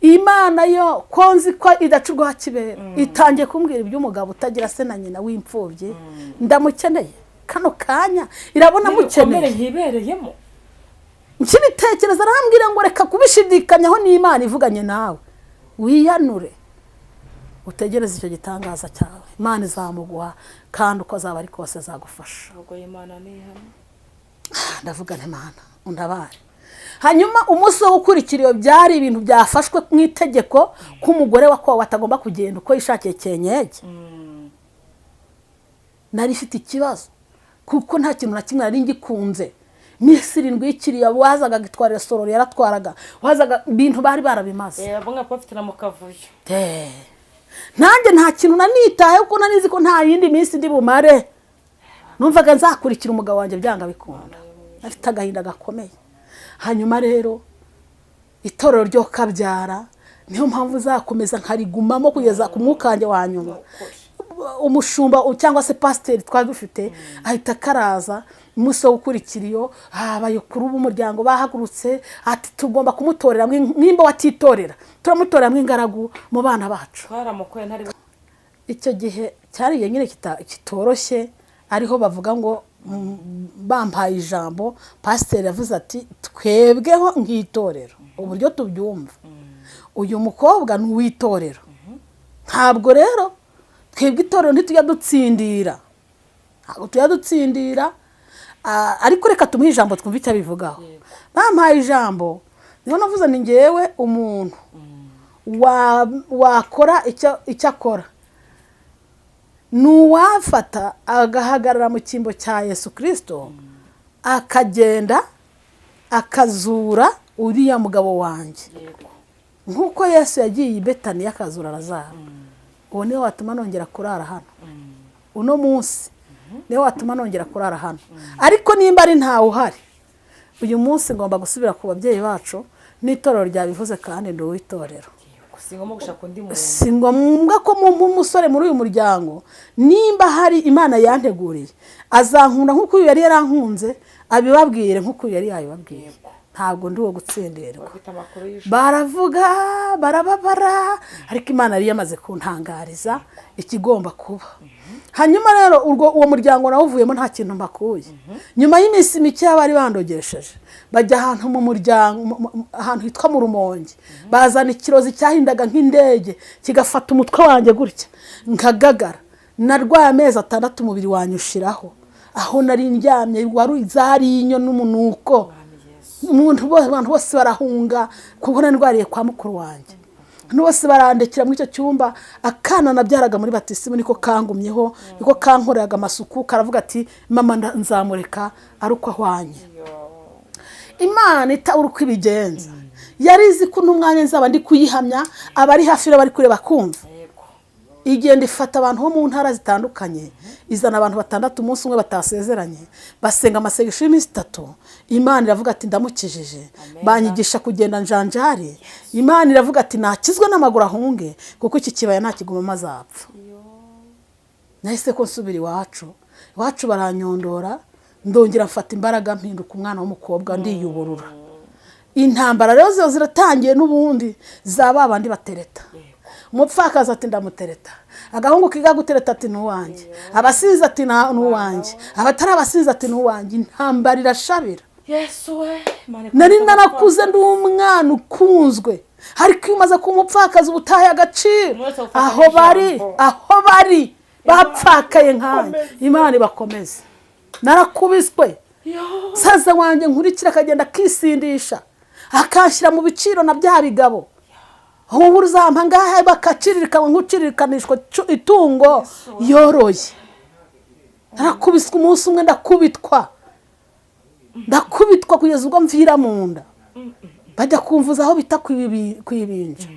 Imana yo ko nzi ko idacurwaho kibera, itangiye kumbwira iby'umugabo utagira se na nyina w'imfubyi. Ndamukeneye kano kanya, irabona n'ibikomere mukeneye. Ntibereyemo. Nkibitekereza arambwira ngo reka kubishidikanyaho, n'Imana ivuganye nawe, wiyanure utegereze icyo gitangaza cyawe. Imana izamuguha, kandi uko azaba ari kose azagufasha. Ubwo Imana ni ihame. Ndavuga nti: "Imana undabare." Hanyuma umunsi wo gukurikira iyo, byari ibintu byafashwe mu itegeko ko umugore wakowe atagomba kugenda uko yishakiye cyenyege. Nari ifite ikibazo kuko nta kintu na kimwe nari ngikunze. Iminsi 7 y'ikiriya, wazaga agitwarira sorori, yaratwaraga, wazaga ibintu bari barabimaze. Bamwe bafite mu kavuyo. Nanjye nta kintu nanitaye kuko nari nzi ko nta yindi minsi ndi bumare. Numvaga nzakurikira umugabo wanjye byanga bikunda, afite agahinda gakomeye. Hanyuma rero itorero ryo kabyara, niyo mpamvu nzakomeza nkarigumamo kugeza ku mwuka wanjye wa nyuma. Umushumba cyangwa se pasiteri twari dufite ahita akaraza. Umunsi wo gukurikira iyo, abakuru b'umuryango bahagurutse ati: "Tugomba kumutorera nimba watitorera, turamutoreramo ingaragu mu bana bacu." Twaramukoye ntari. Icyo gihe cyari igihe nyine kitoroshye, ariho bavuga ngo bampaye ijambo. Pasiteri yavuze ati: "Twebweho nk'itorero, uburyo tubyumva, uyu mukobwa ni uw'itorero. Ntabwo rero twebwe itorero ntitujya dutsindira, ntabwo tujya dutsindira. Ariko reka tumuhe ijambo twumve icyo abivugaho." Bampaye ijambo, niho navuze ni ngewe umuntu wakora icyo akora ni uwafata agahagarara mu cyimbo cya Yesu Kirisito, akagenda akazura uriya mugabo wanjye, nk'uko Yesu yagiye i Betaniya akazura Lazaro. Uwo niwe watuma nongera kurara hano uno munsi, niwe watuma nongera kurara hano. Ariko nimba ari ntawe uhari uyu munsi, ngomba gusubira ku babyeyi bacu, n'itorero ryabivuze, kandi ndi uw'itorero. Si ngombwa gushaka undi muntu. Si ngombwa ko mumpa umusore muri uyu muryango. Nimba hari Imana yanteguriye, azankunda nk'uko uyu yari yarankunze, abibabwire nk'uko uyu yari yabibabwiye. Ntabwo ndi uwo gutsindirwa. Bafite amakuru y'ijoro. Baravuga, barababara, ariko Imana yari yamaze kuntangariza ikigomba kuba. Hanyuma rero urwo uwo muryango nawuvuyemo nta kintu mbakuye. Nyuma y'iminsi mike bari bandogesheje, bajya ahantu mu muryango, ahantu hitwa mu Rumonge, bazana ikirozi cyahindaga nk'indege, kigafata umutwe wanjye gutya nkagagara. Narwaye amezi 6, umubiri wanyushiraho. Aho nari ndyamye wari zari inyo n'umunuko. Umuntu abantu bose barahunga kuko nari ndwariye kwa mukuru wanjye. Abantu bose barandekera muri icyo cyumba. Akana nabyaraga muri batisimu niko kangumyeho, niko kankoreraga amasuku. Karavuga ati: "Mama nzamureka ari uko ahwanye." Imana itabura uko ibigenza, yari izi ko n'umwanya nzaba ndi kuyihamya, abari hafi bari kureba kumva. Igenda ifata abantu bo mu ntara zitandukanye, izana abantu batandatu umunsi umwe batasezeranye, basenga amasengesho y'iminsi 3. Imana iravuga ati: "Ndamukijije." Banyigisha kugenda njanjari. Imana iravuga ati: "Nakizwe n'amaguru ahunge, kuko iki kibaya ntakigumamo azapfa." Nahise ko nsubira iwacu. Iwacu baranyondora, ndongera mfata imbaraga, mpinduka umwana w'umukobwa, ndiyuburura. Intambara rero ziba ziratangiye n'ubundi za ba bandi batereta. Umupfakazi ati: "Ndamutereta." Agahungu kiga gutereta ati: "Ni uwanjye." Abasinzi ati: "Ni uwanjye." Abatari abasinzi ati: "Ni uwanjye." Intambara irashabira. Yesu we, Imana Nari ikomeze. narakuze ndi umwana ukunzwe, ariko iyo umaze kuba umupfakazi uba utaye agaciro. Umuntu wese agufata Aho bari, nk'ijambo. aho bari bapfakaye nkanjye, Imana ibakomeze. Narakubiswe. Saza wanjye nkurikira akagenda akisindisha, akanshyira mu biciro na bya bigabo: "Wowe uzampa ngahe?" Bakacirikanwa nk'uciririkanishwa itungo yoroye. Narakubiswe umunsi umwe, ndakubitwa, ndakubitwa kugeza ubwo mvira mu nda, bajya kumvuza aho bita ku Ibinja.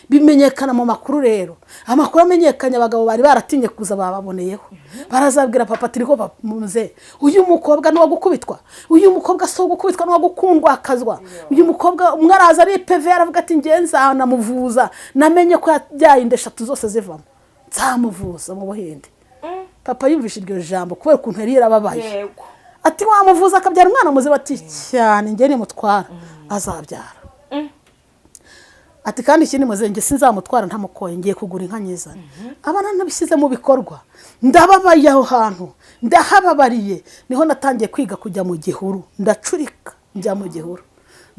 Bimenyekana mu makuru rero. Amakuru amenyekanye, abagabo bari baratinye kuza bababoneyeho, barazabwira papa ati: "Riko muze, uyu mukobwa ni uwo gukubitwa, uyu mukobwa si uwo gukubitwa, ni uwo gukundwakazwa uyu mukobwa." Umwe araza ari peve, aravuga ati: "Ngewe nzanamuvuza, namenye ko yabyaye inda eshatu zose zivamo, nzamuvuza mu Buhinde." Papa yumvise iryo jambo, kubera ukuntu yari yarababaye, ati: "Wamuvuza akabyara umwana muzima?" Ati: "Cyane, njye nimutwara azabyara." Ati kandi ikindi muzenge sinzamutwara ntamukoye, ngiye kugura inka nyizana. Abana nabishyize mu bikorwa, ndababaye aho hantu, ndahababariye. Niho natangiye kwiga kujya mu gihuru, ndacurika njya mu gihuru,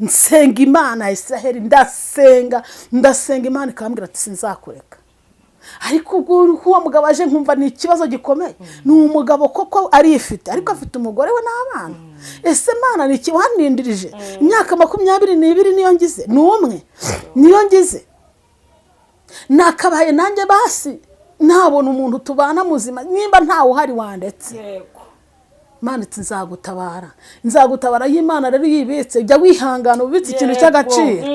nsenga Imana ya Israheli, ndasenga, ndasenga, Imana ikambwira ati sinzakureka. Ariko ubwo uwo mugabo aje nkumva ni ikibazo gikomeye. Ni umugabo koko arifite, ariko afite umugore we n'abana. Ese Mana, ni iki wanindirije imyaka 22? Niyo ngize ni umwe, niyo ngize nakabaye nanjye basi ntabona umuntu tubana muzima. Nimba ntawe uhari wandetse. Imana iti nzagutabara, nzagutabara. Y'Imana rero yibitse, jya wihangana ubitse ikintu cy'agaciro.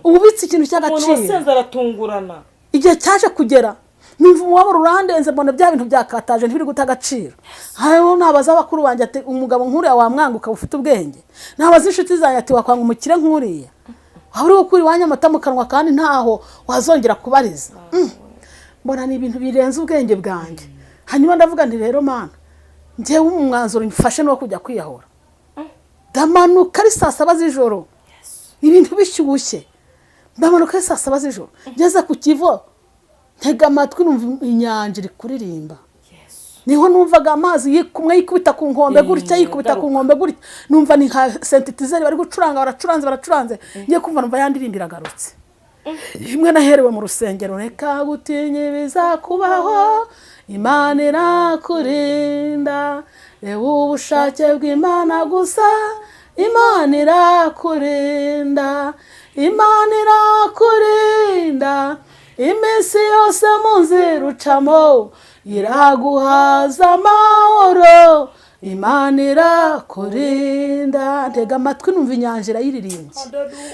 Ubitse ikintu Umuntu cy'agaciro. wasenze aratungurana. Igihe cyaje kugera numva umubabaro urandenze, mbona bya bintu byakataje, ntibiri guta agaciro. Hariho nabaza bakuru banjye ati umugabo nk'uriya wamwanga ukaba ufite ubwenge? Nabaza inshuti zanjye ati wakwanga umukire nk'uriya, waba uri gukura iwanyu amata mu kanwa kandi ntaho wazongera kubariza? Mbona ni ibintu birenze ubwenge bwanjye. Hanyuma ndavuga nti rero Mana, njyewe umwanzuro mfashe ni uwo kujya kwiyahura. Ndamanuka ari saa 7 z'ijoro, ibintu bishyushye. Ndamanuka ari saa 7 z'ijoro, ngeze ku Kivo ntega amatwi, numva inyanja iri kuririmba. Niho numvaga amazi kumwe yikubita ku nkombe gutya, yikubita ku Agaruka. nkombe gutya, numva ni nka synthétiseur bari gucuranga, baracuranze, baracuranze. Ngiye kumva numva ya ndirimbo iragarutse, imwe naherewe mu rusengero: reka gutinya ibizakubaho, Imana irakurinda, reba ubushake bw'Imana gusa, Imana irakurinda, Imana irakurinda iminsi yose mu nzira ucamo, iraguhaza amahoro, Imana irakurinda. Ntega amatwi numva inyanja irayiririmbye.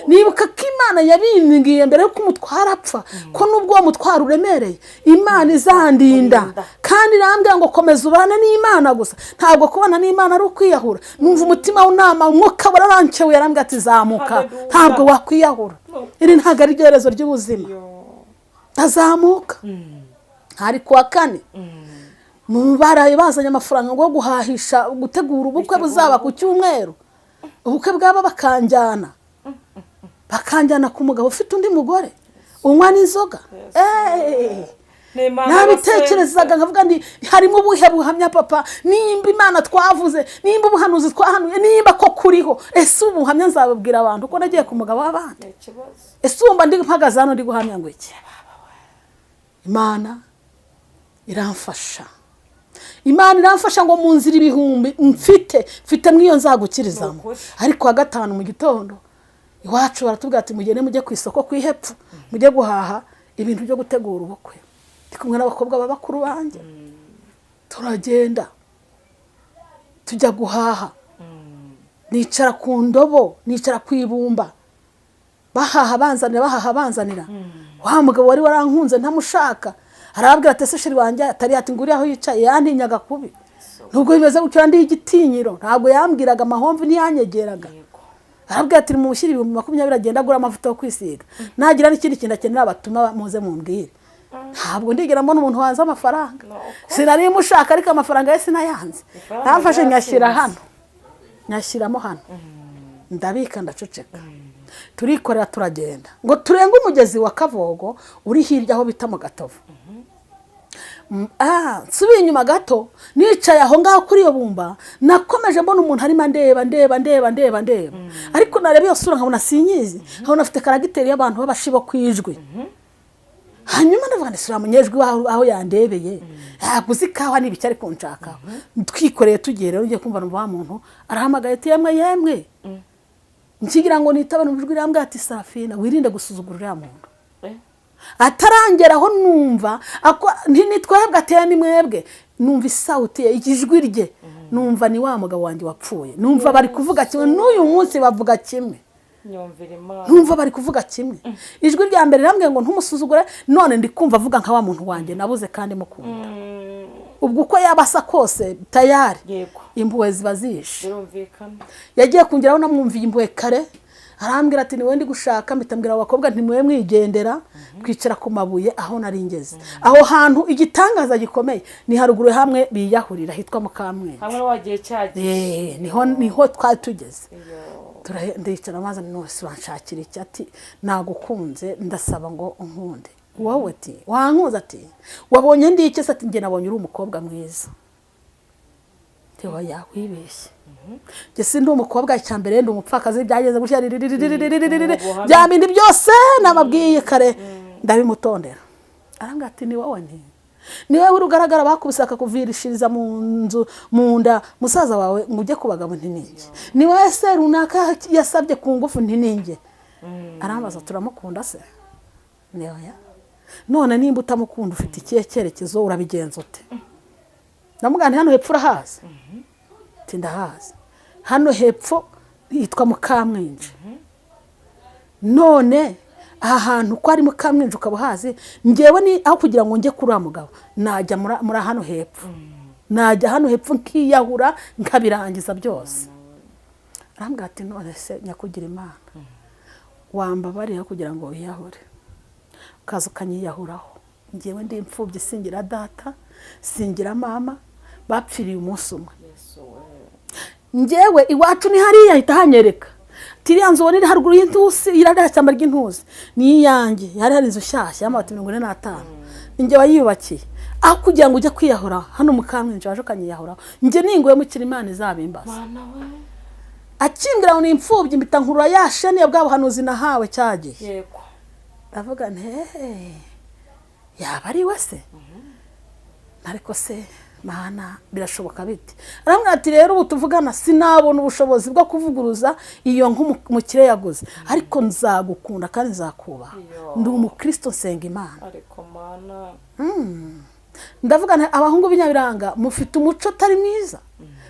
Nibuka ko Imana yabimbwiye mbere y'uko umutwaro apfa, ko nubwo uwo mutwaro uremereye Imana izandinda. Kandi irambwira ngo komeza ubane n'Imana gusa, ntabwo kubana n'Imana ari ukwiyahura. Numva umutima w'unama, umwuka wararankewe, yarambwira ati zamuka. Haleluya. Ntabwo wakwiyahura, iri ntabwo ari iherezo ry'ubuzima. Ndazamuka, hari kuwa kane. Mu baraye bazanye amafaranga ngo guhahisha, gutegura ubukwe buzaba ku cyumweru. Ubukwe bwaba bakanjyana ku mugabo ufite undi mugore unywa n'inzoga. N'Imana. Nabitekerezaga nkavuga nti harimo ubuhe buhamya papa? Nimba Imana twavuze, nimba ubuhanuzi twahanuye, nimba ko kuriho, ese ubu buhamya nzababwira abantu ko nagiye ku mugabo w'abandi? Ni ikibazo. Ese wumva ndi mpagaze hano ndi guhamya ngo iki? Imana iramfasha, Imana iramfasha ngo mu nzira ibihumbi mfite mw'iyo nzagukirizamo. Ni ukuri. Ariko wa gatanu mu gitondo iwacu baratubwira ati mugende mujye ku isoko ku ihepfo, mujye guhaha ibintu byo gutegura ubukwe. Ndi kumwe n'abakobwa ba bakuru banjye, turagenda tujya guhaha. Nicara ku ndobo, nicara ku ibumba, bahaha banzanira, bahaha banzanira. Wa mugabo wari warankunze ntamushaka arababwira ati ese chéri wanjye atari? Ati nguriya aho yicaye. Yantinyaga kubi, nubwo bimeze gutyo ndi igitinyiro, ntabwo yambwiraga amahomvu, ntiyanyegeraga. Arabwira ati mumushyire 20,000 agenda agura amavuta yo kwisiga, nagira n'ikindi kintu akenera batuma muze mumbwire. Ntabwo ndigera mbona umuntu wanze amafaranga. Sinari mushaka, ariko amafaranga ye sinayanze. Ifaranga Nafashe nyashyira ryatsinze. hano, nyashyiramo hano, ndabika, ndaceceka. Turikorera turagenda ngo turenge umugezi wa Kavogo uri hirya aho bita mu Gatovu. Nsubiye inyuma gato, nicaye aho ngaho kuri iyo bumba, nakomeje mbona umuntu arimo andeba, ndeba, ndeba, ndeba, ndeba, ariko nareba iyo sura nkabona sinyizi, nkabona afite caractère y'abantu b'abashibo ku ijwi. Hanyuma ndavuga nti sura munyejwi aho yandebeye, ntabwo uzi ikawa n'ibiki ari kunshakaho. Twikoreye tugiye rero, ugiye kumva numva wa muntu arahamagaye ati yemwe, yemwe. Nkigira ngo nitabe, numva ijwi rirambwira ati Sarafina, wirinde gusuzugura uriya muntu. Atarangeraho numva nti nitwebwe, ateye ni mwebwe. Numva isawuti ye, ijwi rye, numva ni wa mugabo wanjye wapfuye. Numva bari kuvuga kimwe, n'uyu munsi bavuga kimwe. Nyumvira Imana. Numva bari kuvuga kimwe. Ijwi rya mbere rirambwiye ngo ntumusuzugure, none ndi kumva avuga nka wa muntu wanjye nabuze kandi mukunda. Ubwo uko yaba asa kose tayari, impuhwe ziba zishe. Birumvikana. Yagiye kongeraho, namwumviye impuhwe kare. Arambwira ati niwe ndi gushaka. Mpita mbwira abo bakobwa nti mwe mwigendera. Twicara ku mabuye aho nari ngeze aho hantu. Igitangaza gikomeye ni haruguru hamwe biyahurira hitwa Mukamwenge. Hamwe wagiye cyagiye. Niho twari tugeze. Iyo. Ndicara maze nose banshakira iki? Ati nagukunze, ndasaba ngo unkunde wowe. Ati wankunze? Ati wabonye ndi iki se? Ati njye nabonye uri umukobwa mwiza. Ati oya, wibeshye, njye sindi umukobwa, icya mbere ndi umupfakazi, byageze gutya ririririririririri, Ubuhamya. Bya bindi byose nababwiye kare ndabimutondera. Arambwira ati ni wowe, nti ni wowe ugaragara bakubise akakuvirishiriza mu nzu mu nda musaza wawe ngo ujye ku bagabo, nti ninjye. Ni wowe se runaka yasabye ku ngufu? Nti ninjye. Arambaza, turamukunda se? Ni oya. None nimba utamukunda ufite ikihe cyerekezo, urabigenza ute? Ndamubwira nti hano hepfo urahazi? Ati ndahazi, hano hepfo hitwa Mukamwinji. None aha hantu ko ari Mukamwinji ukaba uhazi, ngewe ni aho kugira ngo njye kuri uriya mugabo najya muri hano hepfo, najya hano hepfo nkiyahura nkabirangiza byose. Arambwira ati none se nyakugira Imana wambabarira kugira ngo wiyahure ukaza ukanyiyahuraho? Ngewe ndi imfubyi, singira data, singira mama, bapfiriye umunsi umwe. Yesu we. Njyewe iwacu ni hariya. Ahita hanyereka ati iriya nzu ubona iri haruguru y'intusi, iriya shyamba ry'intusi ni iyanjye. Hari inzu nshyashya y'amabati 45, ni njye wayiyubakiye. Aho kugira ngo ujye kwiyahura hano mu Kamwinji waje ukanyiyahuraho, njye ninguye mukira Imana izabimbaza. Mana we. Akimbwira ngo ni imfubyi, mpita nkurura ya sheni ya bwa buhanuzi nahawe cyagiye. Ndavuga nti hehe, yaba ari we se? Ariko se Mana, birashoboka bite? Arambwira ati rero ubu tuvugana sinabona ubushobozi bwo kuvuguruza iyo nk'umukire yaguze, ariko nzagukunda kandi nzakubaha. Iyo. Ndi umukristo, nsenga Imana. Ariko Mana. Ndavuga nti abahungu b'inyabiranga mufite umuco utari mwiza,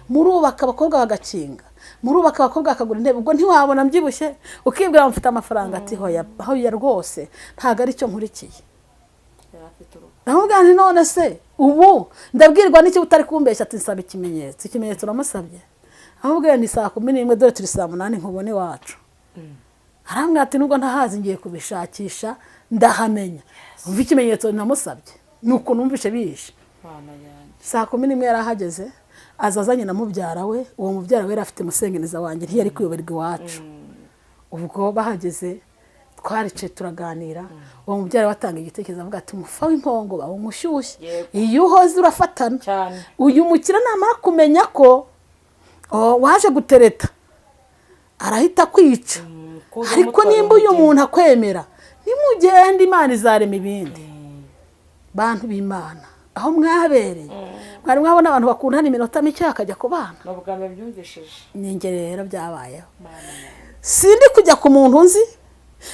murubaka abakobwa bagakinga, murubaka abakobwa bakagura intebe, ubwo ntiwabona mbyibushye ukibwira ngo mfite amafaranga. Ati hoya hoya rwose, ntabwo aricyo nkurikiye. Yari afite urugo. Ndamubwira nti none se ubu ndabwirwa n'iki utari kumbeshya? Ati nsaba ikimenyetso. Ikimenyetso uramusabye, amubwira ni saa 11, dore turi saa 8, nkubone iwacu. Arambwira ati nubwo ntahazi ngiye kubishakisha ndahamenya. Umva ikimenyetso namusabye ni uko numvishe bihishe. Mana yanjye. Saa 11 yari ahageze, aza azanye na mubyara we. Uwo mubyara we yari afite musengeneza wanjye, ntiyari kuyoberwa iwacu. Ubwo bahageze twaricaye turaganira, uwo mubyara we atanga igitekerezo avuga ati umufa w'impongo bawunywa ushyushye. Iyo uhoze urafatana. Cyane. Uyu mukire namara kumenya ko waje gutereta arahita akwica. Kuza Ariko umutwara nimba uyu umugeni. muntu akwemera, nimugende Imana izarema ibindi. Bantu b'Imana, aho mwabereye mwari mwabona abantu bakundana iminota mike bakajya kubana? Ni ubwa mbere mbyumvishije. Ni njye rero byabayeho. Mana yanjye. Sindi kujya ku muntu nzi,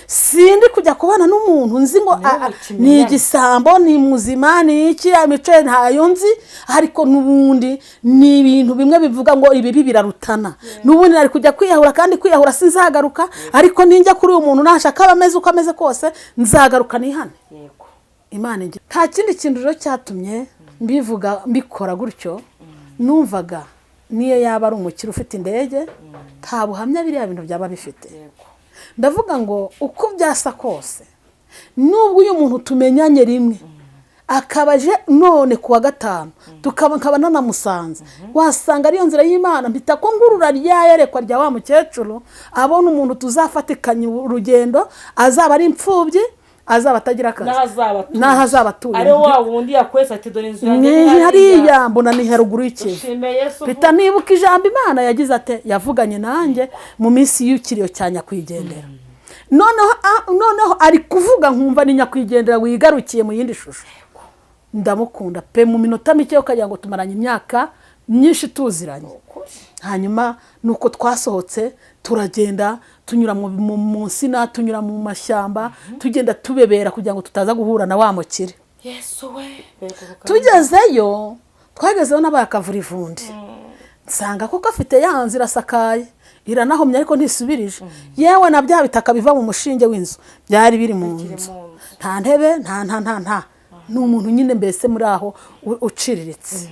sindi kujya kubana n'umuntu nzi ngo Niwe ukimenyane. Ni igisambo, ni muzima, ni iki, imico ye ntayo nzi, ariko n'ubundi ni ibintu bimwe bivuga ngo ibibi birarutana. N'ubundi nari kujya kwiyahura, kandi kwiyahura sinzagaruka, ariko ninjya kuri uyu muntu nashaka aba ameze uko ameze kose, nzagaruka nihane. Imana igira. Nta kindi kintu rero cyatumye mbivuga mbikora gutyo, numvaga niyo yaba ari umukire ufite indege, nta buhamya biriya bintu byaba bifite. Ndavuga ngo uko byasa kose, nubwo uyu muntu tumenyanye rimwe akaba aje none ku wa gatanu, tukaba nkaba nanamusanze, wasanga ariyo nzira y'Imana. Mpita ko ngurura rya yerekwa rya wa mukecuru abona umuntu tuzafatikanya urugendo, azaba ari imfubyi, azaba atagira akazi, N'aho azaba atuye. N'aho azaba atuye. Ari wa wundi yakwese ati dore inzu yanjye Ni hariya, mbona ni haruguru y'ikivu. Ushime Yesu. Mpita nibuka ijambo Imana yagize ate, yavuganye nanjye mu minsi y'ikiriyo cya nyakwigendera. Noneho ari kuvuga nkumva ni nyakwigendera wigarukiye mu yindi shusho. Ndamukunda pe, mu minota mike ukagira ngo tumaranye imyaka myinshi tuziranye. Hanyuma nuko twasohotse turagenda, tunyura mu nsina, tunyura mu mashyamba, tugenda tubebera kugira ngo tutaza guhura na wa mukire. Yesu we, mbega ubugabo. Tugezeyo, twagezeyo n'abaye akavurivundi, nsanga kuko afite ya nzu irasakaye, iranahomye, ariko ntisubirije. Yewe na bya bitaka biva mu mushinge w'inzu byari biri mu Bikiri nzu. mu nzu. Nta ntebe, nta nta nta nta ni umuntu nyine mbese muri aho uciriritse.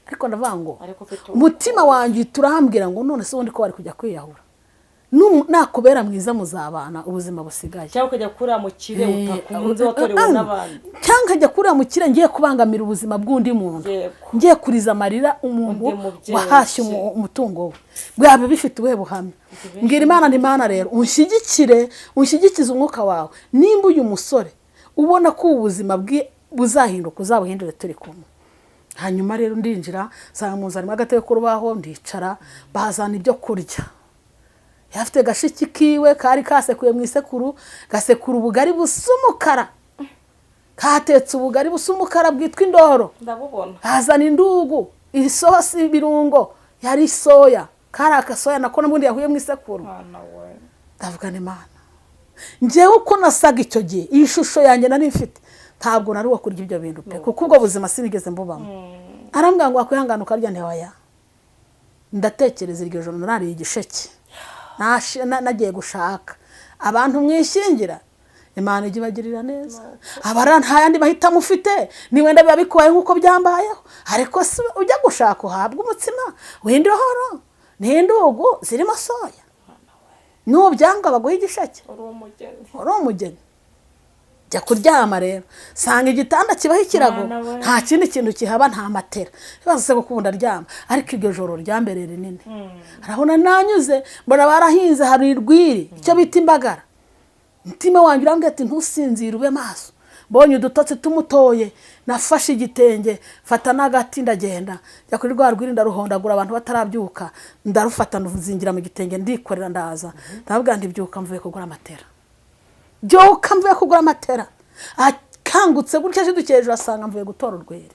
Ariko ndavuga ngo Ariko ufite umutima wanjye uhita urambwira ngo none se ubundi ko bari kujya kwiyahura, Nakubera mwiza muzabana ubuzima busigaye. Cyangwa ukajya kurira mu kire utakunze watorewe n'abandi. Cyangwa nkajya kurira mu kire ngiye kubangamira ubuzima bw'undi muntu, ngiye kuriza amarira umuntu wahashye umutungo we, bwaba bifite ubuhe buhamya? Mbwira Imana nti Imana rero unshyigikire, unshyigikize umwuka wawe, nimba uyu musore ubona ko ubu buzima bwe buzahinduka uzabuhindure turi kumwe. Hanyuma rero ndinjira nsanga mu nzu harimo agatebe k'urubaho, ndicara, bazana ibyo kurya. Yafite gashiki kiwe kari kasekuye mu isekuru, gasekura ubugari busa umukara, katetse ubugari busa umukara bwitwa indoro. Ndabubona. Azana indugu, isosi, ibirungo, yari soya, kari akasoya nako n'ubundi yahuye mu isekuru. Ndavuga nti Imana, njyewe uko nasaga icyo gihe, iyi shusho yanjye nari mfite, ntabwo nari uwo kurya ibyo bintu pe, kuko ubwo buzima sinigeze mbubamo. Arambwira ngo wakwihangana ukarya, ntiwaya. Ndatekereza iryo joro narariye igisheke, nagiye gushaka abantu mwishingira, Imana ijya ibagirira neza. Abara nta yandi mahitamo ufite, ni wenda biba bikubaye nk'uko byambayeho, ariko si ujya gushaka uhabwa umutsima w'indohoro n'indugu zirimo soya, nubyanga baguha igisheke. Uri umugeni. Jya kuryama rero, sanga igitanda kibaho ikirago, nta kindi kintu kihaba, nta matera. Ibibazo se kuko ndaryama, ariko iryo joro ryambereye rinini. Arabona nanyuze mbona barahinze, hari irwiri, icyo bita imbagara. Umutima wanjye urambwira ati ntusinzire ube maso. Mbonye udutotsi tumutoye, nafashe igitenge, mfata n'agati ndagenda njya kuri rwa rwiri, ndaruhondagura abantu batarabyuka, ndarufata nduzingira mu gitenge, ndikorera ndaza. Ndababwira nti byuka mvuye kugura amatera, byuka mvuye kugura amatera. Akangutse gutya ashidukiye hejuru asanga mvuye gutora urwiri.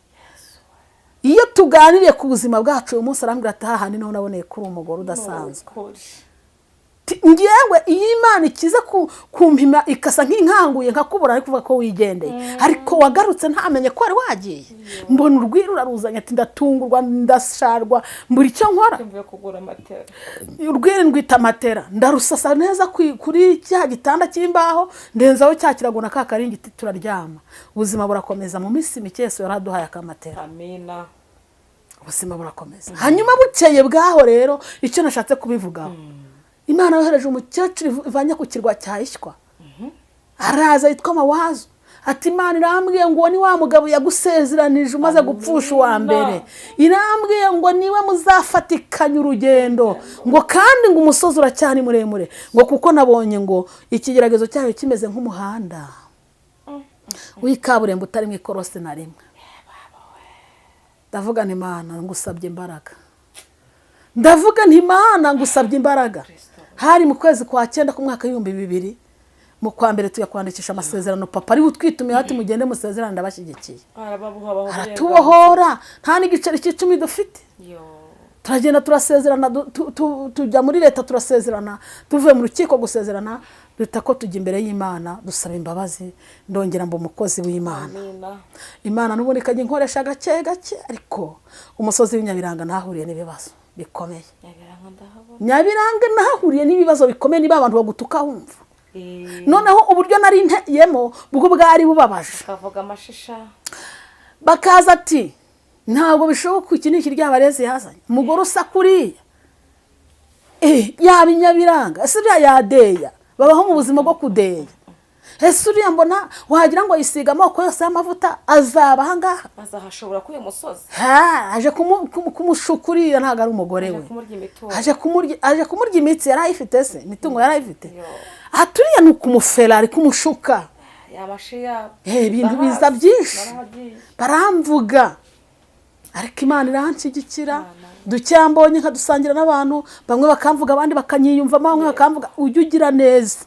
Iyo tuganiriye ku buzima bwacu uyu munsi arambwira ati aha niho naboneye kuri umugore udasanzwe. Ngewe iyo Imana ikiza kumpima ikasa nk'inkanguye nkakubura, ari kuvuga ko wigendeye, ariko wagarutse ntamenye ko wari wagiye. Mbona urwiri uraruzanye, ati ndatungurwa, ndasharwa, mbura icyo nkora. Urwiri ndwita matera, ndarusasa neza kuri cya gitanda cy'imbaho, ndenzaho cya kirago na ka karingiti, turaryama. Ubuzima burakomeza. Mu minsi mike Yesu yaraduhaye akamatera. Amina. Ubuzima burakomeza. Hanyuma bukeye bwaho rero icyo nashatse kubivugaho, Imana yohereje umukecuru ivanye ku kirwa cya Ishywa, araza yitwa Mawazo, ati Imana irambwiye ngo ni wa mugabo yagusezeranije umaze gupfusha uwa mbere, irambwiye ngo niwe muzafatikanya urugendo, ngo kandi ngo umusozi uracyari muremure, ngo kuko nabonye ngo ikigeragezo cyayo kimeze nk'umuhanda w'ikaburimbo utari mu ikorosi na rimwe. Ndavuga nti Imana ngusabye imbaraga, ndavuga nti Imana ngusabye imbaraga. Hari mu kwezi kwa 9 k'umwaka 2000, mu kwa mbere tujya kwandikisha amasezerano, papa ari utwitumiye ati mugende musezerane, ndabashyigikiye. Aratubohora, nta n'igiceri cy'icumi dufite. Turagenda turasezerana, tujya muri leta turasezerana, tuvuye mu rukiko gusezerana, duhita ko tujya imbere y'Imana dusaba imbabazi, ndongera mba umukozi w'Imana. Imana n'ubundi ikajya inkoresha gake gake, ariko umusozi w'Inyabiranga nahuriye n'ibibazo bikomeye. Nyabiranga nahuriye n'ibibazo bikomeye, niba abantu bagutuka wumva. Noneho uburyo nari nteyemo bwo bwari bubabaje. Bakavuga amashisha, bakaza ati ntabwo bishoboka, iki ni ikiryabarezi yazanye umugore usa kuriya, yaba Inyabiranga, ese uriya yadeya, babaho mu buzima bwo kudeya, ese uriya mbona wagira ngo yisiga amoko yose y'amavuta, azaba aha ngaha, azahashobora kuri uyu musozi, aje kumushuka uriya, ntabwo ari umugore we, aje kumurya imitsi yari ayifite, se imitungo yari ayifite, aturiya ni ukumufera, ari kumushuka, ibintu biza byinshi baramvuga, ariko Imana iranshyigikira. Dukeya mbonye nkadusangira n'abantu, bamwe bakamvuga, abandi bakanyiyumvamo, bamwe bakamvuga ujye ugira neza.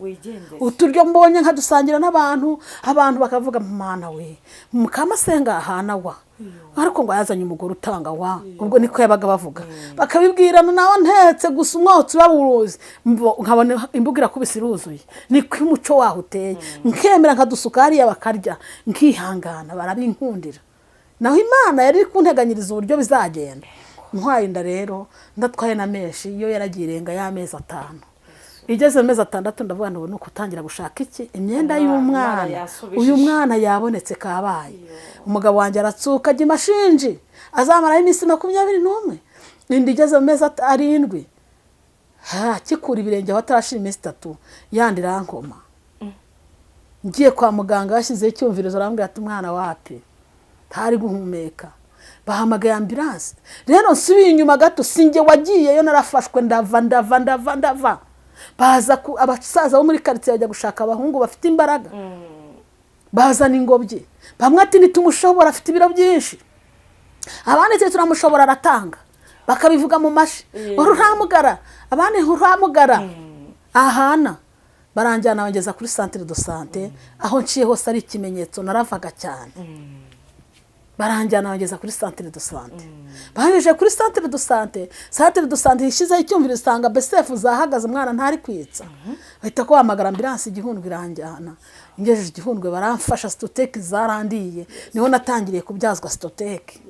Uturyo mbonye nkadusangira n'abantu, abantu bakavuga Mana we mukamasenga ahana wa, ariko ngo yazanye umugore utanga wa, ubwo niko yabaga bavuga, bakabibwirana nawe ntetse gusa umwotsi baburuzi, nkabona imbuga irakubise iruzuye, niko umuco waho uteye, nkemera nkadusuka hariya bakarya, nkihangana, barabinkundira. Naho Imana yari kunteganyiriza uburyo bizagenda. Ntwaye inda rero ndatwaye na menshi, iyo yaragiye irenga y'amezi 5, igeze amezi 6 ndavuga ngo nuko utangira gushaka iki imyenda y'umwana, uyu mwana yabonetse kabaye. Umugabo wanjye aratsuka ajya imashinji, azamaraho iminsi 21, inda igeze mu mezi 7. Akikura ibirenge aho atarashira iminsi 3 yandi irankoma. Ngiye kwa muganga bashyizeho icyumvirizo, arambwira ati umwana wapi, ntari guhumeka. Bahamagaye ambulance. Rero nsubiye inyuma gato, sinjye wagiyeyo, narafashwe ndava ndava ndava ndava. Baza abasaza bo muri karitsiye bajya gushaka abahungu bafite imbaraga, bazana ingobyi. Bamwe ati ntitumushobora, afite ibiro byinshi, abandi ati turamushobora, aratanga, bakabivuga mu mashi, ururamugara, abandi uramugara ahana. Baranjyana bangeza kuri centre de santé. Aho nciye hose ari ikimenyetso, naravaga cyane. Baranjyana bangeza kuri centre de santé. Bangejeje kuri centre de santé, centre de santé ishyizeho icyumviro, isanga besefu zahagaze, umwana ntari kwitsa. Bahita ko bahamagara ambulance igihundwe, iranjyana. Ngejeje igihundwe baramfasha, Cytotec zarandiye. Niho natangiriye kubyazwa Cytotec.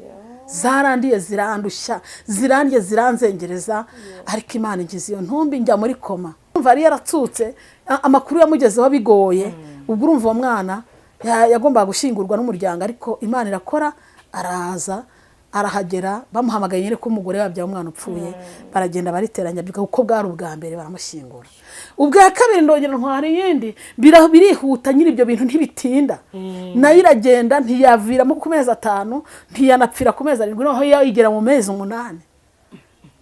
Zarandiye, zirandushya, zirandiye, ziranzengereza, ariko Imana igize iyo ntumbi njya muri coma. Urumva yari yaratsutse, amakuru yamugezeho bigoye. Ubwo urumva uwo mwana yagombaga gushyingurwa n'umuryango, ariko Imana irakora, araza arahagera. Bamuhamagaye nyine ko umugore wabyaye umwana upfuye, baragenda bariteranya, kuko bwari ubwa mbere, baramushyingura. Ubwa kabiri ndongera ntwara iyindi, birihuta nyine, ibyo bintu ntibitinda. Nayo iragenda, ntiyaviramo ku mezi 5, ntiyanapfira ku mezi 7, noneho yigera mu mezi 8.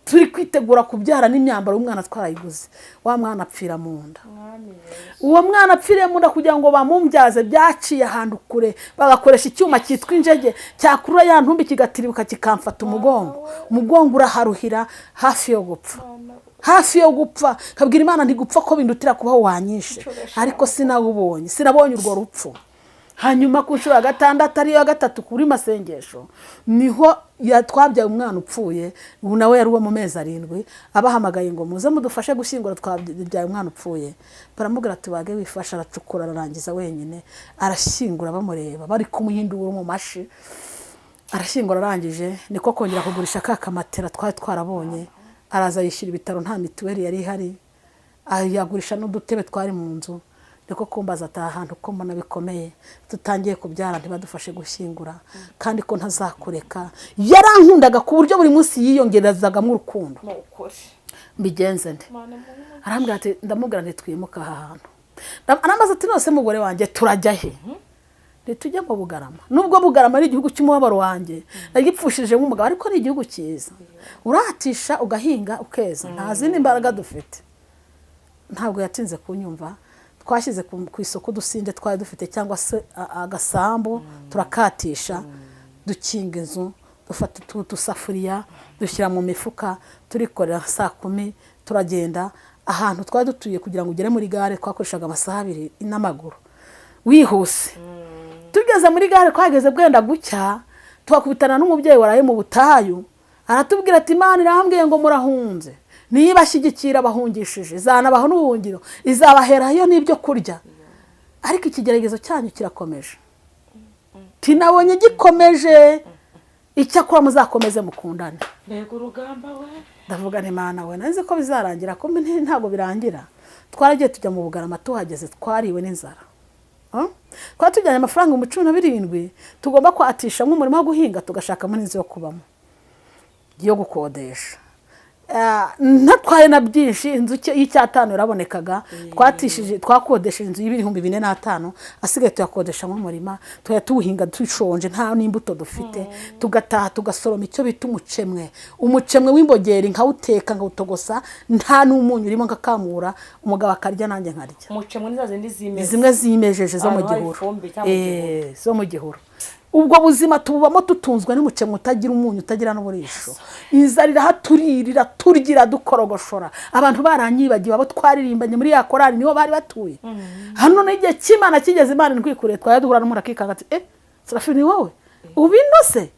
Turi kwitegura kubyara n'imyambaro y'umwana twarayiguze, wa mwana apfira mu nda. Uwo mwana apfiriye mu nda, kugira ngo bamumbyaze byaciye ahantu kure, bagakoresha icyuma cyitwa injege cyakurura ya ntumbi kigatiribuka kikamfata umugongo. Umugongo uraharuhira, hafi yo gupfa, hafi yo gupfa. Kabwira Imana ntigupfa ko bindutira kubaho wanyishe, ariko sinawubonye, sinabonye urwo rupfu. Hanyuma ku nshuro ya gatandatu, ariyo ya gatatu kuri masengesho, niho twabyaye umwana upfuye. Ubu nawe yari uwo mu mezi 7. Abahamagaye ngo muze mudufashe gushyingura, twabyaye umwana upfuye. Baramubwira ati bage wifashe. Aracukura, ararangiza wenyine, arashyingura bamureba, bari kumuhindura mu mashi, arashyingura arangije. Niko kongera kugurisha ka kamatera twari twarabonye, araza yishyura ibitaro, nta mituweli yari ihari, yagurisha n'udutebe twari mu nzu. Niko kumbaza ati aha hantu ko mbona bikomeye, tutangiye kubyara ntibadufashe gushyingura, kandi ko ntazakureka. Yarankundaga ku buryo buri munsi yiyongerezagamo urukundo. Ni ukuri. Mbigenze nde? Imana imuhe. Arambwira ati, ndamubwira nti twimuke aha hantu. Arambaza ati nose mugore wanjye turajya he? Ntitujye mu Bugarama, nubwo Bugarama ari igihugu cy'umubabaro wanjye, nagipfushije nk'umugabo, ariko ni igihugu cyiza, urahatisha ugahinga ukeza, nta zindi mbaraga dufite. Ntabwo yatinze kunyumva. Twashyize ku isoko udusinde twari dufite cyangwa se agasambu, turakatisha, dukinga inzu, dufata udusafuriya dushyira mu mifuka, turikorera. Saa 10 turagenda. Ahantu twari dutuye, kugira ngo ugere muri gare twakoreshaga amasaha 2 n'amaguru wihuse. Tugeze muri gare twageze bwenda gucya, tuhakubitana n'umubyeyi waraye mu butayu. Aratubwira ati Imana irambwiye ngo murahunze, niba ashyigikira abahungishije izanabaha n'ubuhungiro, izabaherayo n'ibyo kurya, ariko ikigeragezo cyanyu kirakomeje, tinabonye gikomeje, icyakora muzakomeze mukundane. Mbega urugamba we! Ndavuga nti Mana we, nzi ko bizarangira, kumbe ntabwo birangira. Twaragiye tujya mu Bugarama. Tuhageze twariwe n'inzara. Twari tujyanye amafaranga 17,000 tugomba kwatishamo umurima wo guhinga, tugashakamo n'inzu yo kubamo yo gukodesha. Ntatwaye na byinshi, inzu y'icyatanu yarabonekaga. Twatishije, twakodesheje inzu y'4,000, asigaye tuyakodeshamo umurima, tukajya tuwuhinga dushonje, nta n'imbuto dufite. Tugataha tugasoroma icyo bita umucemwe, umucemwe w'imbogeri, nkawuteka, nkawutogosa nta n'umunyu urimo, nkakamura, umugabo akarya nanjye nkarya. Umucemwe ni za zindi zimeze? Zimwe zimejeje zo mu Ahantu hari gihuru. ifumbire cyangwa mu gihuru. Zo mu gihuru. Ubwo buzima tububamo dutunzwe n'umucemwe utagira umunyu, utagira n'uburisho. Inzara irahaturira, iraturya, iradukorogoshora. Abantu baranyibagiwe, abo twaririmbanye muri ya korali niho bari batuye hano. N'igihe cy'Imana kigeze, Imana ntwikuriye, twajya duhura n'umuntu akikanga ati eh, Serafi, ni wowe ubinose?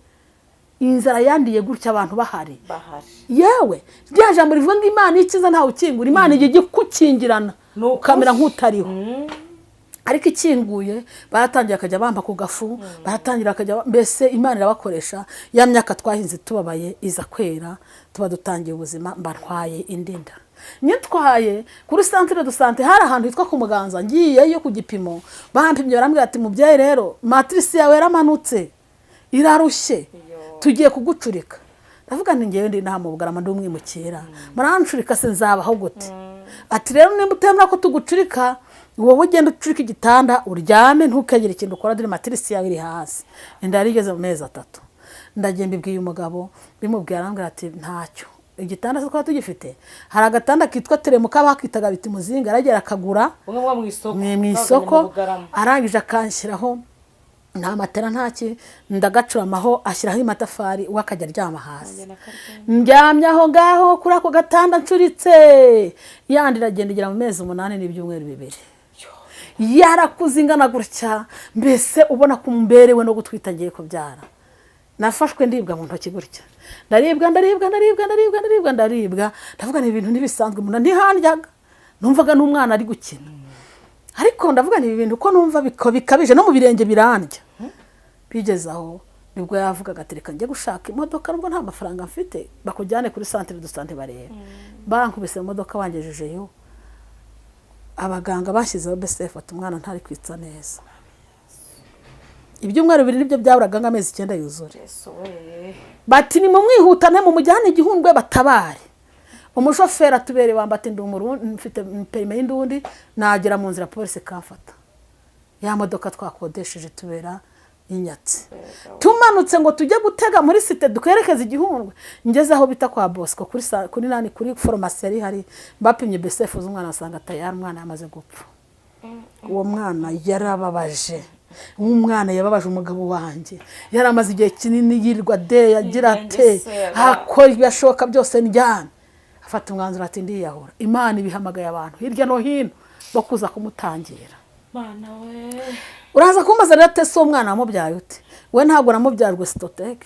Inzara yandiye gutya abantu bahari. Bahari. Yewe, rya jambo rivuga ngo Imana ikiza ntawe ukingura, Imana ijya ijya ikukingirana Ni ukuri. ukamera nk'utariho. Ariko ikinguye, baratangira bakajya bamba ku gafu, baratangira bakajya, mbese Imana irabakoresha. Ya myaka twahinze tubabaye iza kwera, tuba dutangiye ubuzima. Mba ntwaye indi nda. Nyitwaye kuri centre de santé, hari ahantu hitwa ku Muganza. Ngiyeyo ku gipimo, bampimye, barambwira ati mubyeyi rero, matrice yawe yaramanutse, irarushye, tugiye kugucurika. Ndavuga nti ngewe ndi inaha mu Bugarama, ndi umwimukira, murancurika se nzabaho gute? Ati rero nimba utemera ko tugucurika, wowe ugenda ucurika igitanda uryame, ntukagire ikintu ukora, dore matirisi yawe iri hasi. Inda yari igeze mu mezi 3. Ndagenda mbibwiye umugabo, bimubwiye arambwira ati ntacyo, igitanda se twaba tugifite? Hari agatanda kitwa teremuka bakitaga biti muzinga, aragera akagura Bumwe buba mu isoko. Mu Twaganye isoko. mu Bugarama. Arangije akanshyiraho, nta matera ntaki, ndagacuramaho, ashyiraho amatafari, we akajya aryama hasi. Ndyamye aho ngaho kuri ako gatanda ncuritse, yandi iragenda igera mu mezi 8 n'ibyumweru 2, yarakuze ingana gutya, mbese ubona ko mberewe no gutwita, ngiye kubyara. Nafashwe ndibwa mu ntoki gutya, ndaribwa, ndaribwa, ndaribwa, ndaribwa, ndaribwa, ndaribwa. Ndavuga ni ibintu ntibisanzwe, umuntu ntihandyaga, numvaga n'umwana ari gukina, ariko ndavuga ni ibintu ko numva bikabije, no mu birenge birandya. Bigeze aho nibwo yavugaga ati reka njye gushaka imodoka nubwo nta mafaranga mfite, bakujyane kuri centre de santé barebe. Bankubise mu modoka bangejejeyo, abaganga bashyizeho BCF, ati umwana ntari kwitsa neza. Ibyumweru 2 nibyo byaburaga ngo amezi 9 yuzure. Yesu we! Bati nimumwihutane mumujyane igihundwe batabare. Umushoferi atubereye wamba ati ndi Umurundi, mfite permis y'indundi, nagera mu nzira polisi ikamfata. Ya modoka twakodesheje tubera inyatsi. Tumanutse ngo tujye gutega muri cité dukwerekeza igihundwe, ngeze aho bita kwa Bosco kuri kuri nani, kuri farumasi yari hari, bapimye BCF z'umwana basanga tayari umwana yamaze gupfa. Uwo mwana yarababaje, umwana yababaje umugabo wanjye, yari amaze igihe kinini yirirwa de agira ate, Yigengesera. akora ibishoboka byose ndyame. Afata umwanzuro ati ndiyahura. Imana ibihamagaye abantu hirya no hino bo kuza kumutangira. Mana we! Uraza kumbaza rero ate se umwana wamubyaye ute? We ntabwo namubyarwe cytotec,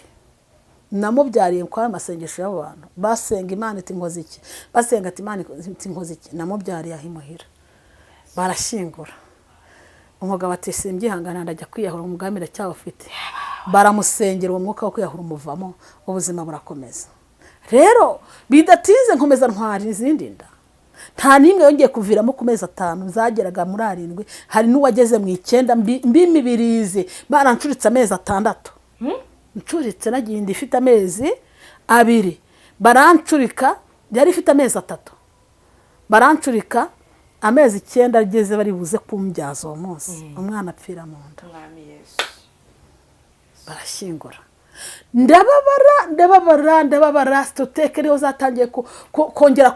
namubyariye kwa masengesho y'abo bantu basenga Imana iti nkoze iki, basenga ati Imana iti nkoze iki. Namubyariye aho imuhira, barashyingura. Umugabo ati simbyihangana, ndajya kwiyahura, umugambi ndacyawufite. Baramusengera, uwo mwuka wo kwiyahura umuvamo, ubuzima burakomeza. Rero bidatinze nkomeza ntwara izindi nda, nta n'imwe yongeye kuviramo ku mezi 5, zageraga muri 7, hari n'uwageze mu 9 mbimibirizi barancuritse amezi 6, ncuritse nagiye inda ifite amezi 2, barancurika yari ifite amezi 3, barancurika amezi 9 ageze bari buze kumbyaza uwo munsi, umwana apfira mu nda. Mwami Yesu! Barashyingura, ndababara, ndababara, ndababara. Cytotec niho zatangiye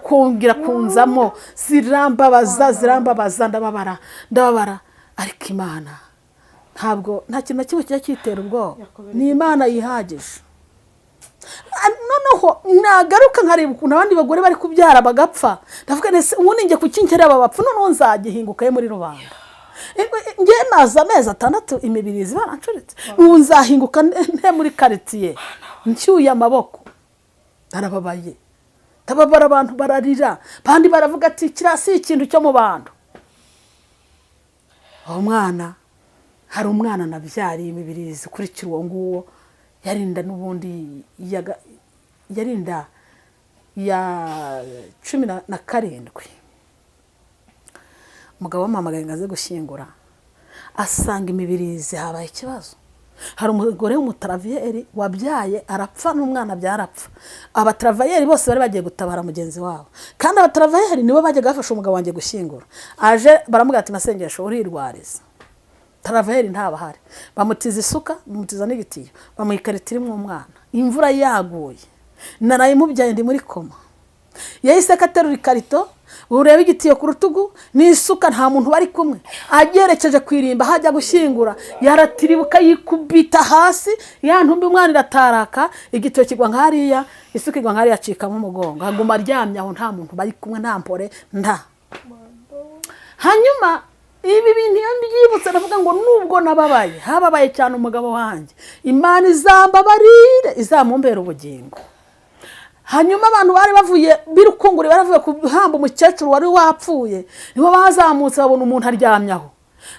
kongera kunzamo, zirambabaza, zirambabaza, ndababara, ndababara. Ariko Imana ntabwo, nta kintu na kimwe kijya kitera ubwoba, ni Imana yihagije. Noneho nagaruka nkareba ukuntu abandi bagore bari kubyara bagapfa, ndavuga nese ubundi njye kuki nkera aba bapfa? Noneho nzagihingukayo muri rubanda? Njye maze amezi 6 imibirizi barancuritse, ubu nzahinguka nte muri karitsiye nshyuye amaboko? Narababaye, ndababara, abantu bararira, abandi baravuga ati kiriya si ikintu cyo mu bantu. Uwo mwana, hari umwana nabyariye imibirizi ukurikira uwo nguwo, yarinda n'ubundi yarinda ya 17. Umugabo wamuhamagaye ngo aze gushyingura, asanga imibirizi habaye ikibazo. Hari umugore w'umutravailleur wabyaye arapfa, n'umwana byarapfa. Abatravailleur bose bari bagiye gutabara mugenzi wabo, kandi abatravailleur nibo bajyaga bafasha umugabo wanjye gushyingura. Aje baramubwira ati masengesho urirwariza, travailleur ntabahari. Bamutiza isuka, bamutiza n'igitiyo, bamuha ikarito irimo umwana. Imvura yaguye, narayimubyaye ndi muri koma. Yahise aterura ikarito, ureba igitiyo ku rutugu n'isuka, nta muntu bari kumwe, agerekeje ku irimba aho ajya gushyingura, yaratiribuka yikubita hasi, ya ntumbi umwana irataraka, igitiyo kigwa nk'hariya, isuka igwa nk'hariya, acikamo umugongo, aguma aryamye aho, nta muntu bari kumwe, nta mpore nta. Hanyuma ibi bintu iyo mbyibutse ndavuga ngo nubwo nababaye, hababaye cyane umugabo wanjye, Imana izambabarire, izamumbera ubugingo. Hanyuma abantu bari bavuye birukunguri, baravuye guhamba umukecuru wari wapfuye, nibo bazamutse babona umuntu aryamye aho.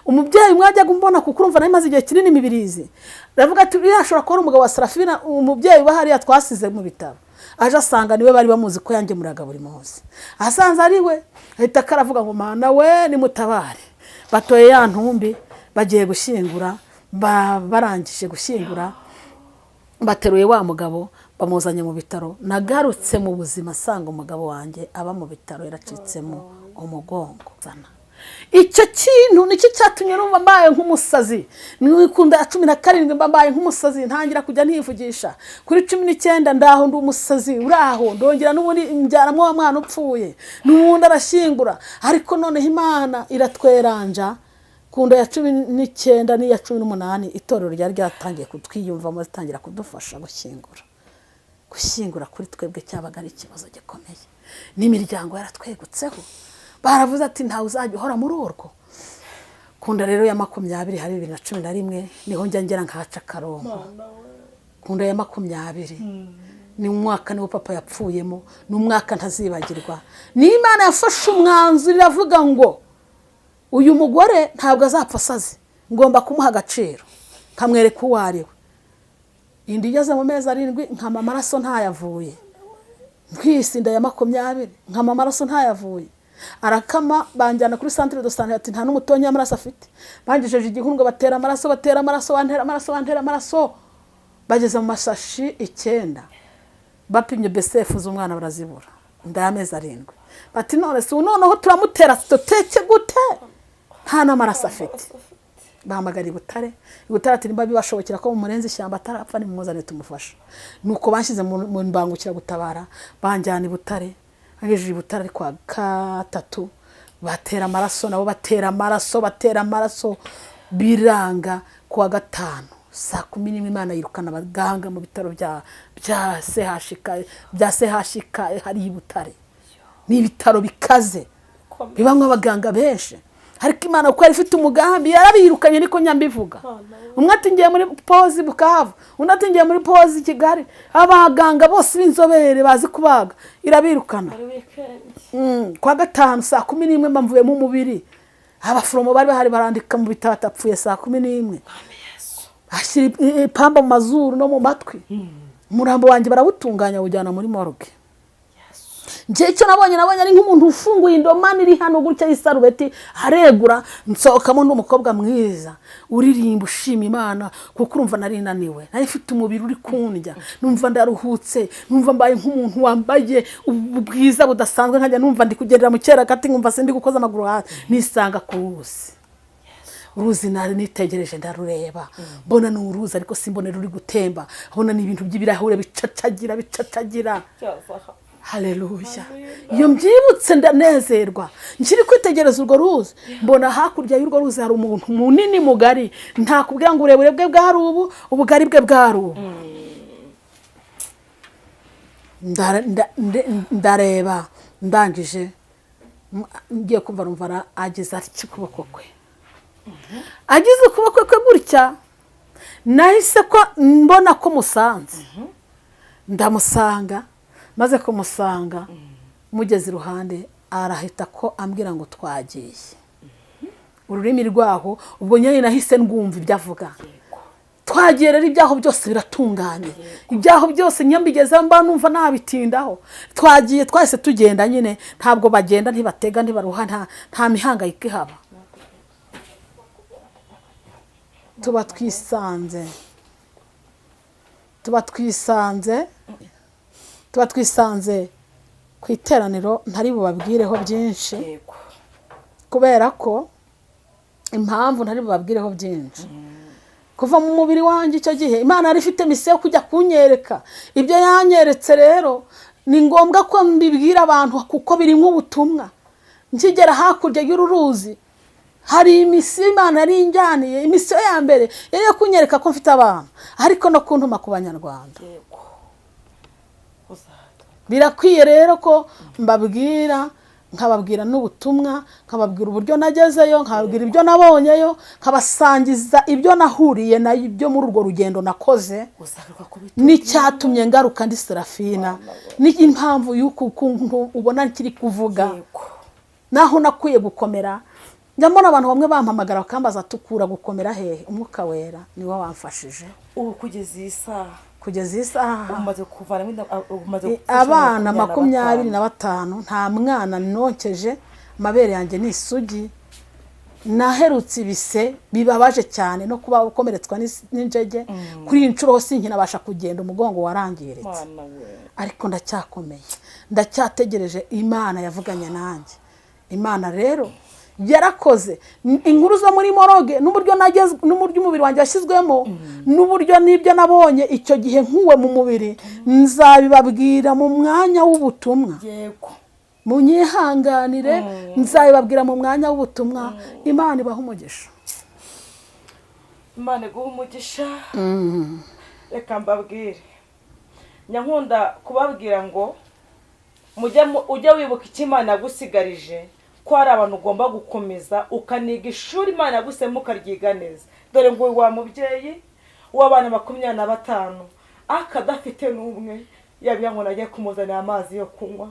Umubyeyi umwe ajyaga umbona, kuko urumva nari maze igihe kinini imibirizi, aravuga ati uriya ashobora kuba ari umugabo wa Serafina, umubyeyi uba hariya twasize mu bitaro. Aje asanga niwe, bari bamuzi ko yangemuraga buri munsi. Asanze ari we, ahita akaravuga ngo Mana we nimutabare. Batoye ya ntumbi, bagiye gushyingura, barangije gushyingura. Bateruye wa mugabo, bamuzanye mu bitaro. Nagarutse mu buzima asanga umugabo wanjye aba mu bitaro, yaracitsemo umugongo. Icyo kintu nicyo cyatumye numva mbaye nk'umusazi. Nikunda ya 17 mba mbaye nk'umusazi, ntangira kujya ntivugisha. Kuri 19 ndaho ndi umusazi uraho, ndongera n'ubundi mbyaramo wa mwana upfuye, n'ubundi arashyingura. Ariko noneho Imana iratweranja. Ku nda ya 19 n'iya 18, itorero ryari ryatangiye kutwiyumvamo, ritangira kudufasha gushyingura. Gushyingura kuri twebwe cyabaga ari ikibazo gikomeye, n'imiryango yaratwegutseho, baravuze ati ntawe uzajya uhora muri urwo. Ku nda rero ya 20, hari 2011, niho njya ngera nkahaca akarongo. Ku nda ya 20 ni umwaka niwo papa yapfuyemo, ni umwaka ntazibagirwa. Ni Imana yafashe umwanzuro, iravuga ngo uyu mugore ntabwo azapfa asaze, ngomba kumuha agaciro, nkamwereka uwo ari we. Inda igeze mu mezi 7, nkama amaraso ntayavuye. Ntwise inda ya 20, nkama amaraso ntayavuye, arakama. Banjyana kuri centre de santé, ati nta n'umutonyi w'amaraso afite. Bangejeje igihundwe, batera amaraso, batera amaraso, bantera amaraso, bantera amaraso, bageze mu mashashi 9, bapimye BCF z'umwana barazibura. Inda y'amezi 7. Bati none si ubu noneho turamutera Cytotec gute, nta n'amaraso afite? Bahamagara i Butare. I Butare ati nimba bibashobokera ko murenze ishyamba atarapfa, nimumuzane tumufasha. Nuko banshyize mu mbangukiragutabara, banjyana i Butare. Bagejeje i Butare ari kwa gatatu, batera amaraso nabo, batera amaraso, batera amaraso, biranga. Ku wa gatanu saa 11, Imana yirukana abaganga mu bitaro bya CHK, bya CHK hari i Butare. Ni ibitaro bikaze, bibamo abaganga benshi, ariko Imana kuko yari ifite umugambi yarabirukanye. Niko nyambivuga, umwe ati ngiye muri pause Bukavu, undi ati ngiye muri pause Kigali. Abaganga bose b'inzobere bazi kubaga irabirukana. Ari weekend. Kwa gatanu saa 11 mba mvuyemo umubiri. Abaforomo bari bahari barandika mu bitabo, atapfuye saa 11. Ashyira ipamba mu mazuru no mu matwi. Umurambo wanjye barawutunganya, bawujyana muri morgue. Njye icyo nabonye, nabonye ari nk'umuntu ufunguye indomani iri hano gutya y'isarubeti, aregura, nsohokamo ndi umukobwa mwiza uririmba, ushima Imana, kuko urumva nari naniwe, nari mfite umubiri uri kundya, numva ndaruhutse, numva mbaye nk'umuntu wambaye ubwiza budasanzwe, nkajya numva ndi kugendera mu cyeragati, nkumva sindi gukoza amaguru hasi. Nisanga ku ruzi. Uruzi nari nitegereje, ndarureba, mbona ni uruzi ariko simbone ruri gutemba, mbona ni ibintu by'ibirahure bicacagira, bicacagira. Haleluya! Iyo mbyibutse ndanezerwa. Nkiri kwitegereza urwo ruzi, mbona hakurya y'urwo ruzi hari umuntu munini mugari, ntakubwira ngo uburebure bwe bwari ubu, ubugari bwe bwari ubu. Ndareba, ndangije ngiye kumva numva agize atya ukuboko kwe, agize ukuboko kwe gutya. Nahise ko mbona ko musanze, ndamusanga. Maze kumusanga, mugeze iruhande, arahita ko ambwira ngo twagiye, ururimi rwaho. Ubwo nyine nahise ndwumva ibyo avuga. Twagiye rero, ibyaho byose biratunganye, ibyaho byose nyambigezeho mba numva nabitindaho. Twagiye, twahise tugenda nyine, ntabwo bagenda, ntibatega, ntibaruha, nta mihangayiko ihaba. Tuba twisanze ku iteraniro ntari bubabwireho byinshi, kubera ko impamvu ntari bubabwireho byinshi, kuva mu mubiri wanjye icyo gihe Imana yari ifite mission yo kujya kunyereka. Ibyo yanyeretse rero ni ngombwa ko mbibwira abantu, kuko biri nk'ubutumwa. Nkigera hakurya y'uru ruzi, hari i mission Imana yari injyaniye. I mission ya mbere yari iyo kunyereka ko mfite abana, ariko no kuntuma ku Banyarwanda. Birakwiye rero ko mbabwira, nkababwira n'ubutumwa, nkababwira uburyo nagezeyo, nkababwira ibyo nabonyeyo, nkabasangiza ibyo nahuriye nabyo muri urwo rugendo nakoze, Uzagaruka ku biti. n'icyatumye ngaruka ndi Serafina, n'impamvu y'uku kuntu ubona nkiri kuvuga, naho nakwiye gukomera. Njya mbona abantu bamwe bampamagara bakambaza, tukura gukomera hehe? Umwuka Wera niwe wamfashije. Ubu kugeza iyi saha, Kugeza iyi saha, umaze kuvanamo inda, umaze gupfusha abana 25. 25, nta mwana nonkeje, amabere yanjye ni isugi. Naherutse ibise bibabaje cyane no kuba ukomeretswa n'injege. Kuri iyi nshuro hose nkinabasha kugenda, umugongo warangiritse. Mana we! Ariko ndacyakomeye, ndacyategereje Imana yavuganye nanjye. Imana rero yarakoze. Inkuru zo muri morgue, n'uburyo nageze, n'uburyo umubiri wanjye washyizwemo, n'uburyo n'ibyo nabonye icyo gihe nkuwe mu mubiri, nzabibabwira mu mwanya w'ubutumwa. Munyihanganire, nzabibabwira mu mwanya w'ubutumwa. Imana ibaha umugisha. Imana iguha umugisha. Reka mbabwire, nyankunda kubabwira ngo mujye ujye wibuka icyo Imana yagusigarije, ko hari abantu ugomba gukomeza ukaniga ishuri Imana yagusemo, ukaryiga neza. Dore ngo wa mubyeyi w'abana 25 akadafite n'umwe yabwira ngo najye kumuzanira amazi yo kunywa.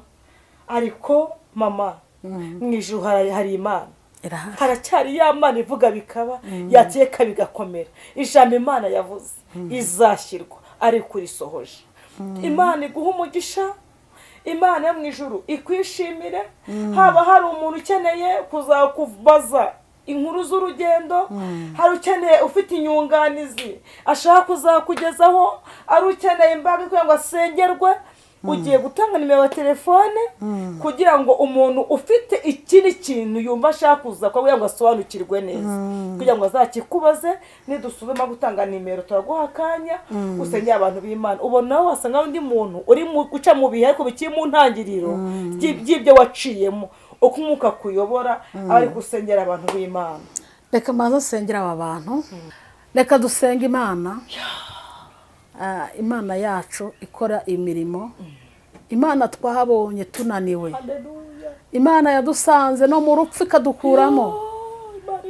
Ariko mama, mu ijuru hari Imana. Irahari. Haracyari ya Mana ivuga bikaba, yateka bigakomera. Ijambo Imana yavuze izashyirwa ariko urisohoje. Imana iguha umugisha, Imana yo mu ijuru ikwishimire. Haba hari umuntu ukeneye kuzakubaza inkuru z'urugendo, hari ukeneye, ufite inyunganizi ashaka kuzakugezaho, ari ukeneye imbaraga kugira ngo asengerwe, ugiye gutanga nimero ya telefone kugira ngo umuntu ufite ikindi kintu yumva ashaka kuza kugira ngo asobanukirwe neza, kugira ngo azakikubaze. Nidusuzuma gutanga nimero, turaguha akanya usengera abantu b'Imana. Ubona wasanga undi muntu uri guca mu bihe ariko bikiri mu ntangiriro by'ibyo waciyemo, uko umwuka kuyobora aba ari gusengera abantu b'Imana. Reka mbanze nsengera aba bantu. Reka dusenge Imana. Imana yacu ikora imirimo, Imana twahabonye tunaniwe, Imana yadusanze no mu rupfu ikadukuramo,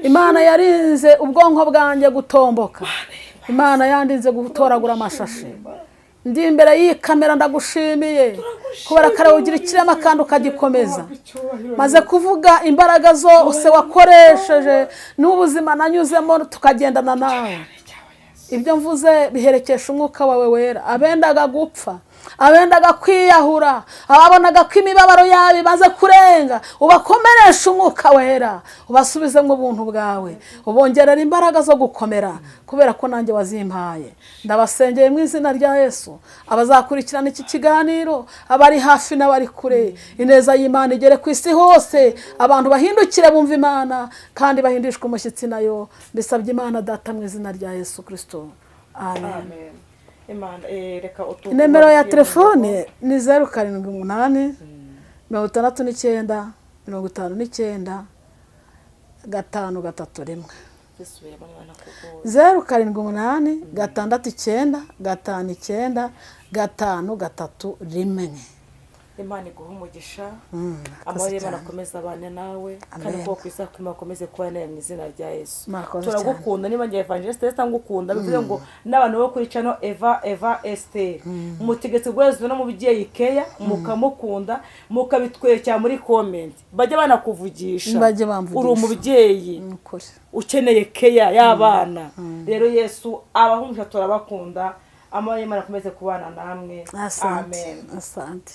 Imana yarinze ubwonko bwanjye gutomboka, Imana yandinze gutoragura amashashi, ndi imbere y'iyi kamera ndagushimiye kubera ko ugira ikirema kandi ukagikomeza. Maze kuvuga imbaraga zose wakoresheje n'ubuzima nanyuzemo tukagendana nawe. Ibyo mvuze biherekesha umwuka wawe wera. Abendaga gupfa, abendaga kwiyahura, ababonaga ko imibabaro yabo imaze kurenga, ubakomeresha umwuka wera, ubasubizemo ubuntu bwawe, ubongerera imbaraga zo gukomera kubera ko nanjye wazimpaye. Ndabasengeye mu izina rya Yesu, abazakurikirana iki kiganiro, abari hafi n'abari kure, ineza y'Imana igere ku isi hose, abantu bahindukire bumva Imana kandi bahindishwe umushyitsi nayo. Mbisabye Imana Data mu izina rya Yesu Kirisito, amen. Amen. Imana, reka Nimero ya telefone ni 078 69 59 531. Zisubiremo mwana kugoye. 078 69 59 531. Imana iguha umugisha. Murakoze Amahoro y'Imana cyane. akomeze abane nawe kandi Amen. ko ku isi akomeze kuba nawe mu izina rya Yesu. Murakoze. Turagukunda. Niba ngiye Evangeliste Esther ngukunda, bivuze ngo n'abantu bo kuri channel Eva Esther mutegetse guhezwa n'umubyeyi Keya, mukamukunda, mukabitwekera muri comment, bajya banakuvugisha. Bajye bamvugisha. Uri umubyeyi Ni ukuri. ukeneye keya y'abana. Rero Yesu abahumugisha, turabakunda. Amahoro y'Imana akomeze kubana namwe. Asante. Amen. Asante.